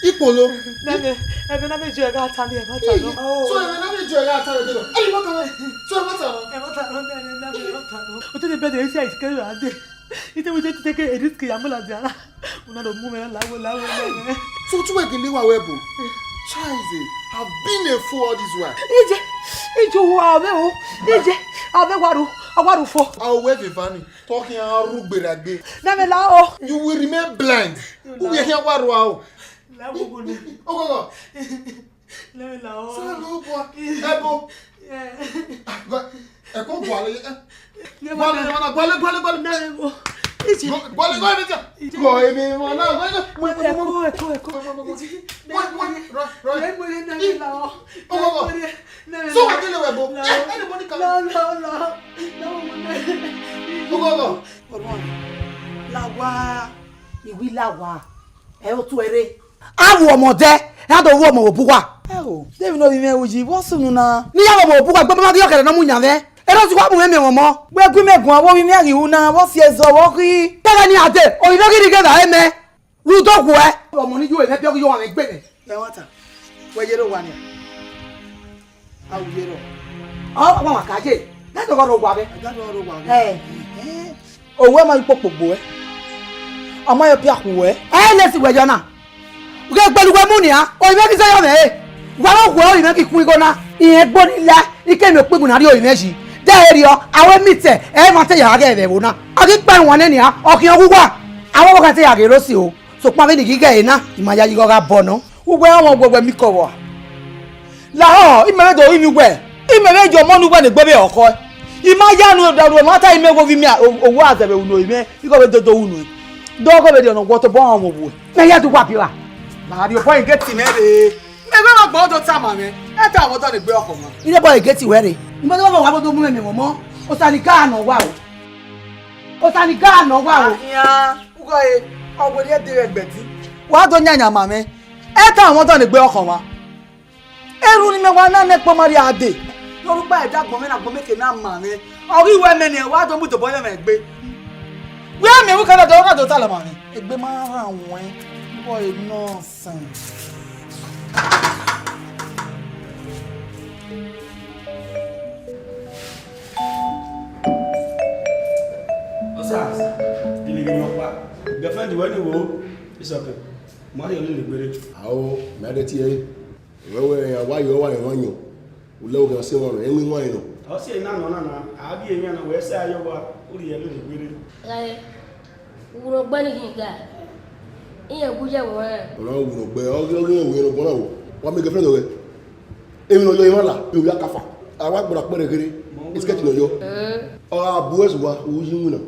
Ikpolo. Nẹmẹ, ẹmwẹ na vbe ju ẹgha ta ni, ẹ ma ta nọ. So ẹmwẹ na vbe ju ẹgha ta ni, ẹ ma ta nọ. So ẹ ma ta nọ. Ẹ ma ta nọ, nẹmẹ, nẹmẹ, ẹ ma ta nọ. Otede bẹghe, isi a isi kẹrẹ a dee. Ite wẹ ite teke e risk ya mọ ladian na. Una do mu mwẹ lawo lawo lawo. So tu wẹ gele wa wẹ Ebo. Chaize, I've been a fool all this while. Ije, ije, uwa avẹ o. Ije, avẹ wa ru, wa ru fo. A wẹ veva ni, tọ khian ru gberagbe. Na me la o. You will remain blind. Who will hear wa ru a o? La wo go ni. Ogogo. Lẹvbe la ọ. Sẹ lọ bua. Ebo. Ẹ. Gua-, ẹ kọ gualọ ye, ẹ. Gualọ ye, mana, gualọ, gualọ, gualọ. Lẹvbe ebo. Ije. Gu-, gualọ, gualọ, ije. Ije. Gua ebe, mana, gualọ, gualọ. Ẹ kọ, ẹ kọ, ẹ kọ. Gualọ, gualọ, gualọ. Ije. Gualọ, gualọ, gualọ. Lẹvbe, lẹvbe la ọ. Ọmọ, ọmọ. Lẹvbe, lẹvbe. So, what do you want? La ọ. Eh, anybody come? La ọ, la ọ, la ọ. La ọ, lẹvbe. Gualọ, gualọ. Ọmọ, la wa. Iwi la wa. Ẹ o tu ẹre. A ru ọmọ dẹ, a do ru ọmọ vbe obuwa. Ẹo, de emwi ne ovbi mwẹ ru yi, vbe ọ sunu na? Ne I ya vbe ọmọ vbe obuwa, egbe ma ghi ọkẹrẹ ne ọ mu yan mwẹ. Erha osigho a mu mwẹ miẹn mwẹ ọmọ. Vbe gu imẹ guan, vbe ovbi mwẹ ghi ru na, vbe ọ si ẹzọ, vbe ọ ghi. Kẹghẹ ne iran dee, ovbi mwẹ ghi rhie ighe vbe aro mẹ. Rhunmwuda okhuo ẹ. Ọmọ ni yo mwẹ, biẹ ọ ghi yo mwẹ egbe nẹ. Ẹ wata, wẹ yere owa nian. A ru yere ọ. Ọ wa wa ka ye. That's the word of Wabe. That's the word of Wabe. Eh. Eh. Owẹ ma ikpokpo gbo ẹ. Ọ ma yọ pia khu ẹ. Ẹ lesi wẹ yọ na. Ghe gbelu wẹ mu nian, ovbi mwẹ ghi zẹ yọ mwẹ re. Wa vbe okhuo ovbi mwẹ ghi khu igho na. Irẹn gbo ni la, ikemi okpigbu na rrie ovbi mwẹ yi. De ẹre rriọ, a wẹ meet ẹ, ẹ i ma te ya gha ghẹ vbe ẹvbo na. A ghi kpa iwan nẹ nian, ọ khian ọghuwa. A wẹ ọvbokhan te ya ghe rre osi o. Sokpan vbene I ghi ghe ẹre na, I ma yayi ighe ọ gha bọ nọ. Uwẹ ọmọ wẹ wẹ mikọ vbọ? Lahọ, imẹ vbe do rinmwian uwẹ, imẹ vbe ye ọmọ ne uwẹ ne egbe vbe họhọ. I ma ya nu da ru ẹmwata imẹ vbe ovbi mwẹ, owa zẹ vbe unu mwẹ, igho vbe dodo unu. Do ghe vbe rhie ọnọ wọ tobọ ọmọ vbuẹ. Mẹ ya do wa biẹ ra. Ma rhie obọ gate mẹ rre. Mẹ vbe ma gbọ do tama mwẹ. Ẹ ta wọ tọ ne egbe ọkhọ ma. Ine bọ gate wẹ rre. Imẹ do wa do mu mwẹ mẹ ọmọ. Osa ni ga nọ wa o. Osa ni ga nọ wa o. Ahian, ugho e, ọ wẹ rhie de vbe ẹgbẹdin. Wa do yanyan ma mwẹ. Ẹ ta wọ tọ ne egbe ọkhọ ma. Erhunmwu ne imẹ wa na nẹ ẹkpo ma rhie a dee. Ne ọ rhugba ẹdẹ agbọn mwẹ ne agbọn mwẹ ke na ma mwẹ. Ọ ghi wẹ mẹ nian, wa do mu dobọ yọ mwẹ egbe. Wẹ mẹ ru kẹdẹ, ọ gha do ta lọ ma mwẹ. Egbe ma rhan wẹn. Boy nonsense. Osas, gele gele ọkpa. Girlfriend wẹ ni wo, it's okay. Ma rhie ọni ne egbe rre. Ao, mẹ a dẹ tie ẹre. Wẹ wẹ, a wa yọ, wa yọ, wa yọ. U lẹ oghian sẹ emwa nọ, ẹ i wan iwanrẹn nọ. Ọ si ẹre na nọ na na, a biẹ emwi na wẹ sẹ a yọ owa, u rhie ẹre ne egbe rre. Ghae, uwurogbe ni khin ga, iran gu ye ẹvbo rẹn. Ọna uwurogbe, ọ ghi, ọ ghi rẹn uwurogbe na wo. Wa miẹn girlfriend ruẹ. Emwi ne ọ yọ emwa la, emwi ya kafa. A wa gbọdọ kpẹrẹ kherhe, sketch ne ọ yọ. Mm. Ọ gha bu ẹse uwa, u yi iwinna.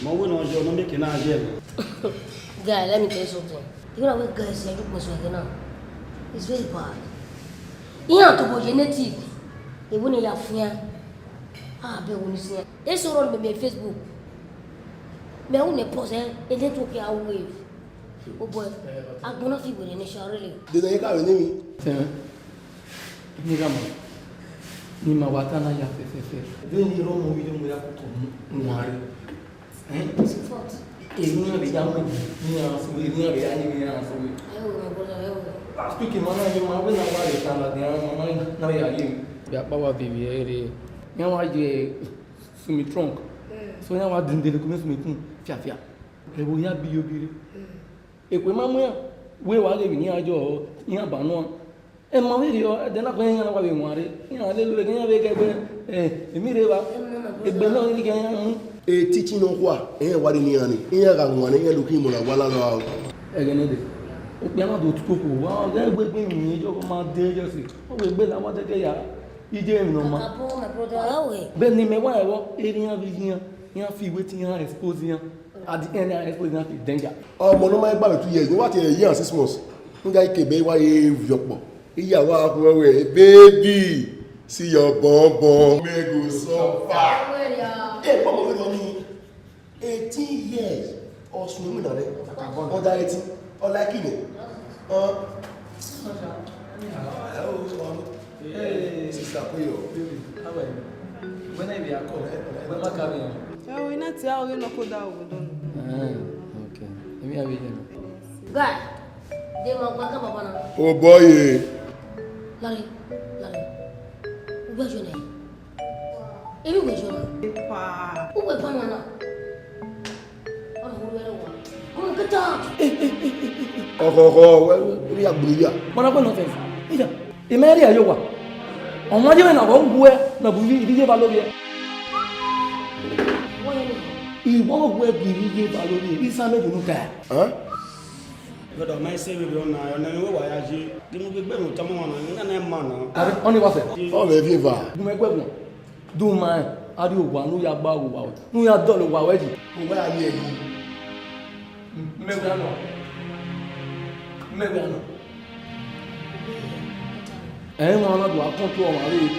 Ma wẹ ne ọ yọ, ne ọ miẹn eke na ye ẹre. Guy, let me tell you something. If you don't guys, you look much like now. It's very bad. Iran tobọ ye native. They wouldn't have fear. Ah, be wouldn't see. They so run me Facebook. Me wouldn't post eh. They didn't talk your wave. Oh boy, I'm gonna feel with an issue really. Dede ye ka wẹ ne emwi. Tẹmẹ, ne I gha ma, ne ima wa ta na ya fẹfẹfẹ. Vbene I rre ọmọ vbe iyọmọ ya koko mu wan re. Ẹn? What? Emwi iran vbe ya mu egbe, ne iran sẹ, ne iran vbe ya ye, ne iran sẹ. Ẹ wo, ẹ wo, ẹ wo. Last week, ma na ye, ma wẹ na wa rre ta ladian, ma ma na ya ye. Ya kpa wa vivi ẹre. Iran wa ye sumi trunk. Mm. So iran wa dinde leke sumi trunk fiafia. Ẹvbo iran bi yo bi rre. Mm. Ekhue ma mu iran, wẹ wa ghe vbe iran yọ, iran ba nọ. Ẹ ma vberriọ, ẹdẹ na khuẹrhẹn iran na wa vbe wanre, iran lele vbe iran vbe gẹgbe, ẹ, emwi rre evba, egbe nọ ghi ghe iran mu. Etichi nọkhua, ẹrẹn wa rre ne iran ni, iran gha wanre, iran do khin mu na wa la lọ aro. Ẹghẹ ne dẹ, okpia na do tutu okhuo, wa ghẹ wẹ egbe rinmwian, yọ ma de yọ si, ọ wẹ egbe la wa dẹgẹ ya. Iye emwi nọ ma. Kakabọ, my brother, how are you? Bẹghe ne imẹ wa ẹvbo, erha iran vbe iye iran, iran fi wetin iran expose iran. At the end, iran expose iran to danger. Ọmọ ne ọ ma gba vbe two years, ne wa tie year and six months. Nga ikebe wa ye viọ kpọ. Iya wa khuẹ wẹ, baby, see your bum bum. We go suffer. Ẹ, ọmọ vbe rọ ni. Eighteen years. Ọ sun iwinna rẹ. Under eighteen. Ọ like it. Ọ. Hey, sister, pray your. Baby, how are you? When I be a call, when my car be on? Ẹ o, iná ti a ọghe nọkọ da obodo nọ. Ah, okay. Let me have it. Guy, de ma gba ka baba na. Oh boy. Larry, Larry. Where's your name? Emi wẹ jọ na. Epa. Uwẹ ba mwa na. Ọmọ wẹ rẹ wa. Ọmọ kẹta. Ọkhọ, ọkhọ, wẹ, wẹ, wẹ ya gburu ya. Mana gbẹ nonsense. Ija, imẹ rhie yo wa. Ọmọ ye na wọ wu ẹ, na bu iye ba lori ẹ. Wọ ye ni. Iwọ wẹ bu iye ba lori ẹ. Isa me dunu ka. Huh? Brother, ọ ma sẹ vberriọ na, ọna emwi wẹ wa ya ye, de mu gbe ẹmwẹ otama ọmwa na, na na ma na. Ọni wa sẹ. Ọ vbe viọ eva. Gu mẹ gbe ẹguọn. Du ma rẹn, a rhie owa ne u ya gba owa ruẹ, ne u ya dọlọ owa ruẹ yi. Owa ya ye yi. Mẹ wẹ nọ. Mẹ wẹ nọ. Ẹ i mwẹ ọna do a kọntrol ọmwa vbe.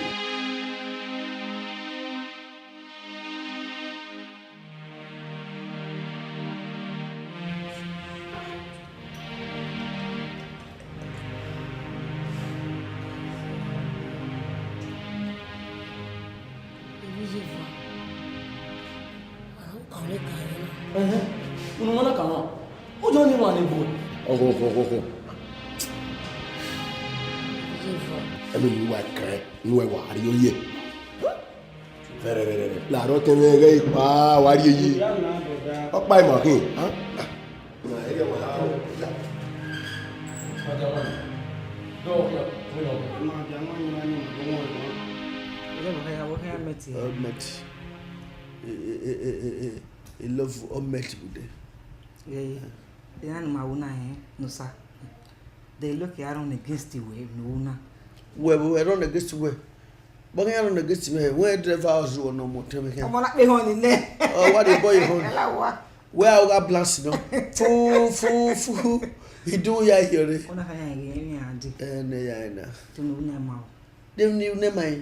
Evbiye eva, a na ka ọre ka rẹ na. Ẹhẹn, unu wọn na ka wọn. Ojo ni wan ni bu. Ọghọ, ọghọ, ọghọ, ọghọ. Evbiye eva. Ẹmwẹ ne uwa kẹrẹ, ne uwa wa rhie oye. Fẹrẹrẹrẹ. La rọ tẹn mwẹ ghẹ ikpa wa rhie yi. Ọkpa ima khin. Helmet. I love helmet today. Yeah, yeah. Iran ni ma wu na hẹn, no sir. They look, I run against the way, no na. Wẹ, wẹ run against wẹ. But I run against wẹ. Wẹ driver house wọ nọ mọ tẹmẹ kẹ. Ọmọ na pe họn ni nẹ. Oh, what the boy họn? Ẹ la wa. Wẹ a gha blast nọ. Fu, fu, fu. Idu ya yọre. Ọna fa ya ghe, ya de. Ẹ nẹ ya na. Tunu na ma o. Dem ni ne mai.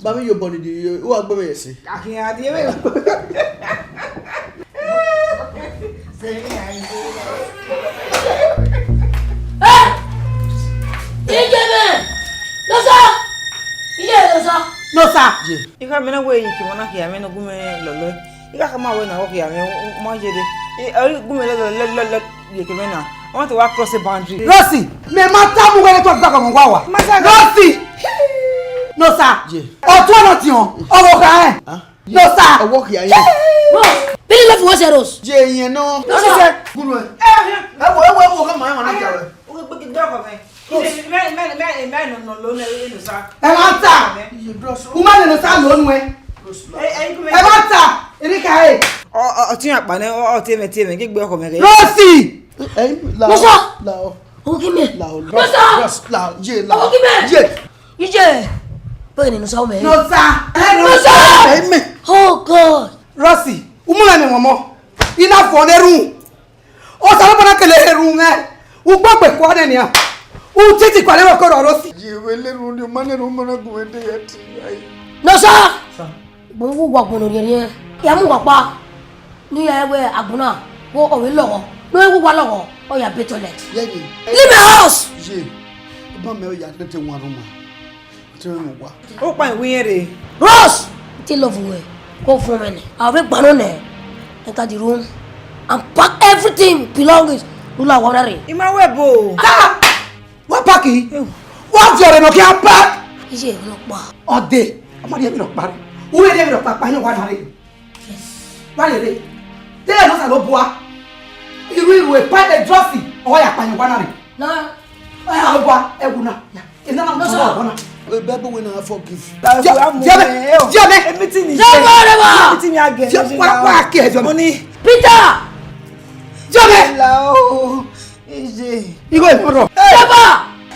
Ba mi yo bọ ni di, wa gbe me yesi. Akin a di me. Ije me. No sir. Ije no sir. No sir. Je. Ika me na we yi ki mo na ki ame no gu me lolo. Ika ka ma we na wo ki ame mo je de. E gu me lolo lolo. Ye keme na. I want to walk cross the boundary. Rosie, me ma ta mu wẹrẹ tó gbàgbọ́ mọ̀ wá wa. Ma ta. Rosie! No sir. Ye. Ọtún ọ̀nà tí wọn, ọwọ́ ka ẹ̀. Ah. No sir. Ọwọ́ kìí ayé. Rose, bí ló fi wọ́n ṣe Rose? Ye ìyẹn náà. No sir. Gúrú ẹ̀. Ẹ wo, ẹ wo, ẹ wo, ká màá wọn náà jà rẹ̀. Ẹ máa ta. Iye bros. Uma lè lọ sá lónú ẹ. Ẹ máa ta. Erika ẹ. Ọ, ọ, ọtí yẹn pa ní, ọ, ọtí ẹmẹ, tí ẹmẹ, gbígbé ọkọ mi rẹ. Rosie! Ẹ, la ọ, Musa! La ọ. Ọwọ́ kí mi? La ọ, Musa! Bros, la ọ, ye, la ọ. Ọwọ́ kí mi? Ye. Iye. Bẹ́ẹ̀ ni Musa ọmọ ẹ. Musa! Ẹ, Musa! Ẹ mẹ. Oh God. Rosie, umu la mi wọn mọ. Ina fọ ne run. Osanobua na kele erhunmwu mwẹ, u gbogbe kua nẹ nian, u titi kua nẹ vbe ọkọ rhọrọ si. Ye vbe lerhunmwu ni, ọ ma na erhunmwu na gu mwẹ de ya tie ya yi. No sir. Sir. Gbẹn vbe uwu agbọn ne orhiẹnrhiẹn, ya mu uwa ọkpa, ne iran wẹ agbọn na, vbe ọ vbe lọghọ, ne ọ vbe uwu uwa lọghọ, ọ ya be toilet. Ye ye. Leave my house. Ye, ọba mẹ ọ ya tete wan rhunmwu. Tell me what. Ó pa ìwé yẹn rè. Rose! Tí love wẹ, kó fún mi nẹ. Àwọn fi gbaná nẹ. Enter the room and pack everything, belongings. Rula wọrẹ rẹ. Ima wẹ bo. Ah! Wọ́n páàkì. Wọ́n fi ọ̀rẹ́ náà kí á pack. Iye ìlú pa. Ọ̀dẹ̀. Ọmọdé yẹn mi lọ parí. Wọ́n yẹ mi lọ pa, pa yẹn wà náà rẹ. Yes. Wà lè rè. Tẹ́lẹ̀ náà sàlọ́ bua. Irú irú ẹ̀ pa ẹ̀ dọ́sì. Ọwọ́ yà pa yẹn wà náà rẹ. Na. Ẹ, àwọn bua, ẹ wù náà. Ẹ náà máa ń tọrọ ọ̀bọ náà. Ẹ bẹ́ẹ̀ bó wẹ̀ náà forgive. Jẹ́, jẹ́ bẹ́ẹ̀, jẹ́ bẹ́ẹ̀. Èmi tí ni jẹ́. Jẹ́ bẹ́ẹ̀ rẹ wá. Èmi tí ni a gẹ̀. Jẹ́ wá, wá kí ẹ jọ. Mo ní. Peter! Jẹ́ bẹ́ẹ̀. Ìlà o. Ìjẹ́. Ìgò ìfọ̀rọ̀. Jẹ́ bá.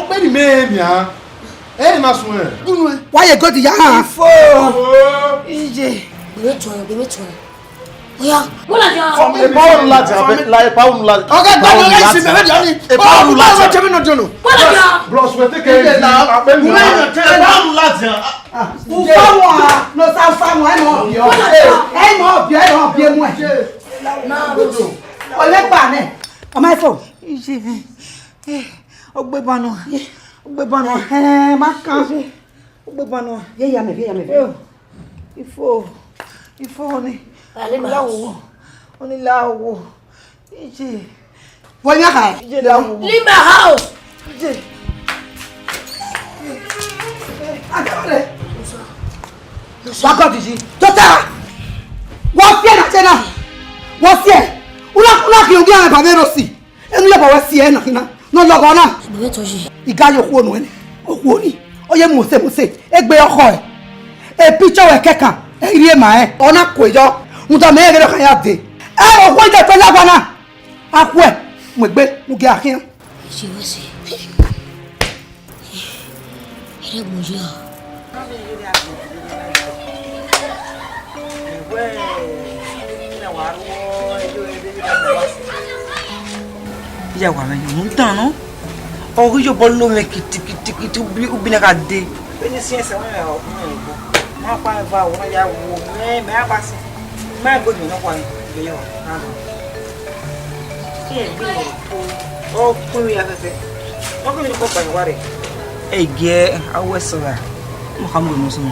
Ọ gbe ni mẹ nian. Ẹ ma suẹn. Wa ye gold ya. Ifo. Oh. Iye. Gbe me tuẹn, gbe me tuẹn. Oya. Mo ladian. Epa unu ladian, la epa unu ladian. Ọga gba mi, ọga isi mẹ, mẹ dian ni. Epa unu ladian. Mo ladian. Bros, we take it easy. Epa unu ladian. Ufa wọn, no sa ufa wọn, ẹ mọ ọbiọ. Ẹ mọ ọbiọ, ẹ mọ ọbiọ emu ẹ. Ole pa nẹ. Ọmọ ifo. Iye. Eh, ọgbẹban nọ. Ọgbẹban nọ. Ẹhẹn, ma kan. Ọgbẹban nọ. Ye ya mẹ, ye ya mẹ. Eh, ifo, ifo ni. Ale ma. Lawo, oni lawo. Ije. Wọ yan ha. Ije lawo. Leave my house. Ije. Adamale. Wa God ji. Tota. Wa fiẹ na tena. Wa fiẹ. Una, una ki ogi ame ba vero si. Enu ya ba wẹ si ẹre na khin na, ne ọ lọghọ na. Ẹgbẹmwẹtọ yi. I ga ye okhuo nuẹn, okhuo ni, ọ ye mose mose, egbe ọkhọ ẹ. E picture wẹ kẹkan, ẹ i rhie ma rẹn, ọ na kue yọ, rhunmwuda mẹ rẹn ghe ne ọ khan ya dee. Ẹ okhuo i dẹfe lagua na, a khuẹ, mu egbe, mu gie a khian. Ẹ si wẹ sẹ. Ẹrẹgbọn yi ọ. Iye wa mwẹ, unu dan nọ. Ọ ghi ye obọ lo mwẹ kitikiti, kiti, ubi, ubi na gha dee. Vbene I siẹn sẹ, wẹ ọ, ọ, ọ, ma kpa eva, ọ na ya wo, mẹ, mẹ a gba sẹ. Ma gbe mi nọ kua, iye wa, na do. Ẹ gbe mi ko, ọ kpẹn ya fẹfẹ. Ọ gbe mi ko kpa wa rẹ. Ẹ giẹ, a wẹ sẹ ra. Mo kha mu no sunu.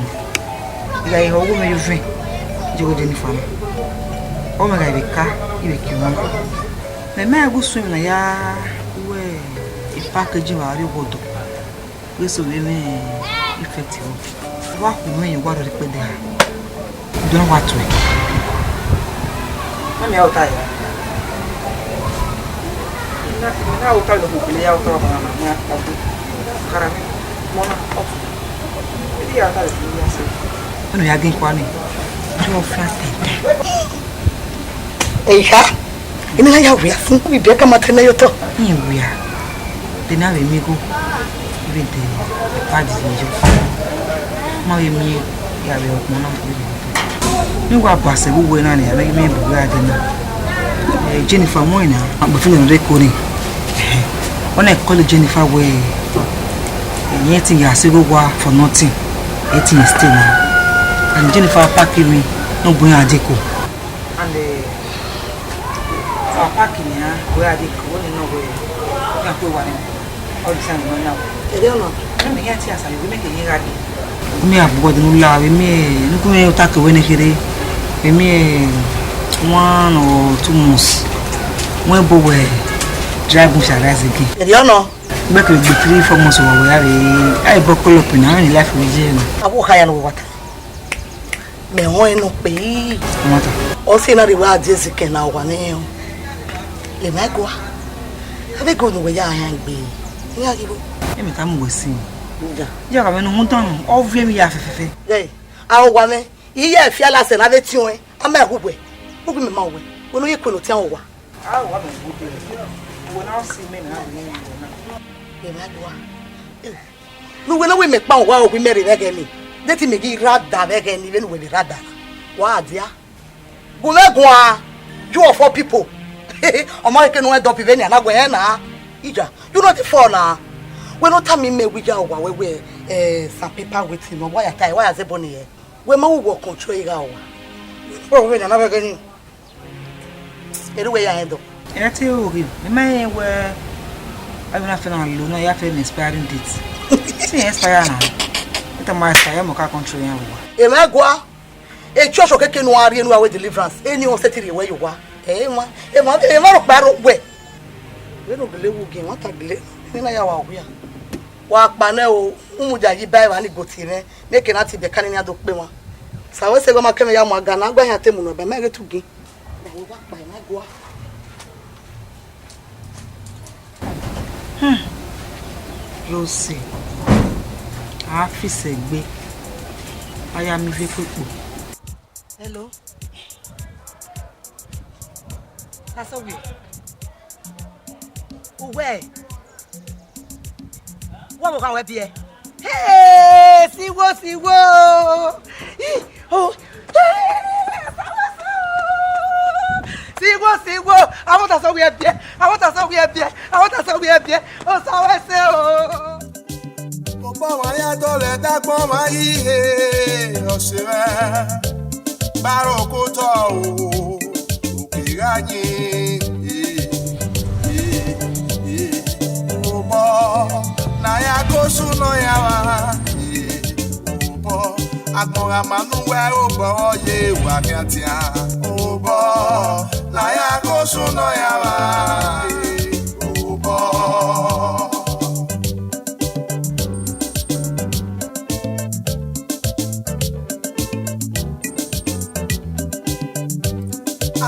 Ighẹ I ho ọghe mwẹ ye ovẹn, je ghe Jennifer na. Ọ mwẹ gha vbe ka, I vbe kie wan. Mẹ ma gu suẹn na ya wẹ e package wa rrie obodọ. Wẹ so vbe mwẹ effect vbọ. Wa khu mwẹ ye wa rhie kpẹdẹ ha. Dọn wa tuẹ. Mami, a ota ya. Na, na ota lo ko kele ya ota wa na na na. Kara mi. Mona, off. Edi ya ta le ya se. Unu ya gin kwa ni. Adu ofa tete. Eya. Ina ya wia fun ku ide ka ma tene yo to. Ni wia. Tene a vbe miẹn igho, I vbe de epa didi yọ. Ma vbe miẹn ya vbe ọgbọn na vbe de. Ne I wa ba sẹ vbe uwu na nia, vbe I miẹn bu gha dee na. Eh, Jennifer wọn na, agbẹfẹlẹ ne ọ rre Eko ni. Ọ na call Jennifer wẹẹ, eh, irẹn te ya sẹ igho owa for nothing, irẹn te stay na. And Jennifer pack emwi ne ọ bu iran dee Eko. And, eh, our park nian, where I dey go, you know where. You can put one in. All the time, you know. Ẹ dẹ́ ọ̀nà. Let me hear tears, I will make a year ready. Mi a bu ọdún la, we mi, nuku mi o ta ke we ne kere. We mi, eh, one or two months. When bo we drive, we shall rise again. Ẹ dẹ́ ọ̀nà. Make we be three, four months, we are, I bought call up in our life, we jail. Awo khaya no water. Mẹ họn ẹn nọ kpe. Ọ si na rre wa die zikẹ na owa nẹ ọ. Lẹ ma gua. Avbe ego ne uwẹ ya yan gbe. Iran ghi ro. Emi ta mu wẹ sin. Ja. Ya ka mẹ nu hun dan, ọ viẹ mi ya fẹfẹfẹ. Ẹ, a owa mẹ. Iye ẹfia la sẹ na vbe tiọn ẹ. A ma hu wẹ. Ugu mẹ ma wẹ. Wẹ no ye kue ne ọ tian owa. A wa mẹ bu de. Uwẹ na si mẹ na vbe iwẹ na. Lẹ ma gua. Ne uwẹ na wẹ mẹ kpa owa, ọ wẹ mẹ rre vbe ẹghẹ ni, de te mẹ ghi ra da vbe ẹghẹ ni vbene uwẹ vbe ra da na. Wa dia. Gu mwẹ guan, you of all people. Ọ ma keke ne uwẹ dọbi vbene a na wẹ ẹn na. Ija, you no dey fall na. Wẹ no tama mẹ wẹ ya owa wẹ wẹ, eh, some people waiting, wa ya ta, wa ya zẹ ẹbọ ni hẹ. Wẹ ma wu wẹ control igha owa. Bro, vbene a na vbe ẹghẹ ni. Erha uwẹ ya rẹn dọ. Ẹ te ro ghe, mẹ ma rẹn wẹ, avbe na fẹ na lo na ya fẹ ne expiring date. Te expire na. Ita ma expire, mo ka control yan wa. Emwa gua, e church okeke ne uwa rrie ne uwa wẹ deliverance, eni ọ sẹtin rhie wẹ ye owa. Ẹ, emwa, emwa, emwa rhọkpa ro wẹ. Vbene u gele wu gi, wa ta gele, eni na ya wa wia. Wa kpa nẹ o, u mudia yi ba evba ni goti mwẹ, ne ke na ti bẹka ne iran do kpe mwa. Sa wẹ sẹ ghe ọ ma kẹ mwẹ ya mu aga na, a gua yan te mu nọ, ẹbẹ mẹ ghe tu gin. Hmm. Rose, a fi sẹ gbe. A ya miẹn ivie kpekpo. Hello. Tasọwie. Uwẹ. Wẹ vbe okhan wẹ biẹ? Hey, siwo, siwo. Ih, oh. Siwo, siwo. Avbe Tasọwie biẹ. Avbe Tasọwie biẹ. Avbe Tasọwie biẹ. Osa wẹ sẹ o. Obọ wa ya dọlẹ dagbọn wa yi he, ọse mwẹ, gbarokotọ o, oke gha yin, eh, eh, eh. Obọ ne a ya go sunu ya mwa, eh, obọ, agbọn gha ma nu wẹ obọ ye wa khian tian. Obọ ne a ya go sunu ya mwa, eh, obọ.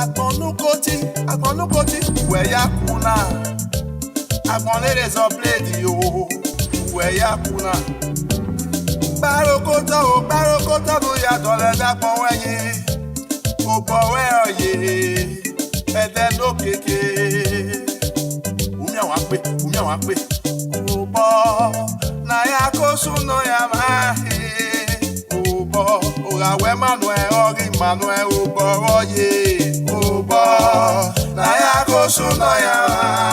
Agbọn ne ukoti, agbọn ne ukoti, wẹ ya ku na. Agbọn ne rre zọ blade o, wẹ ya ku na. Gbarokotọ o, gbarokotọ ne u ya dọlẹ dagbọn wẹ yi. Obọ wẹ ọ ye, ẹdẹ ne okiekie. U miẹn ọmwa kpe, u miẹn ọmwa kpe. Obọ ne a ya go sunu ya mwa he. Obọ, ọ gha wẹ Emmanuel, ọ ghi Emmanuel, obọ vbe ọ ye. Obọ ne a ya go sunu ya mwa.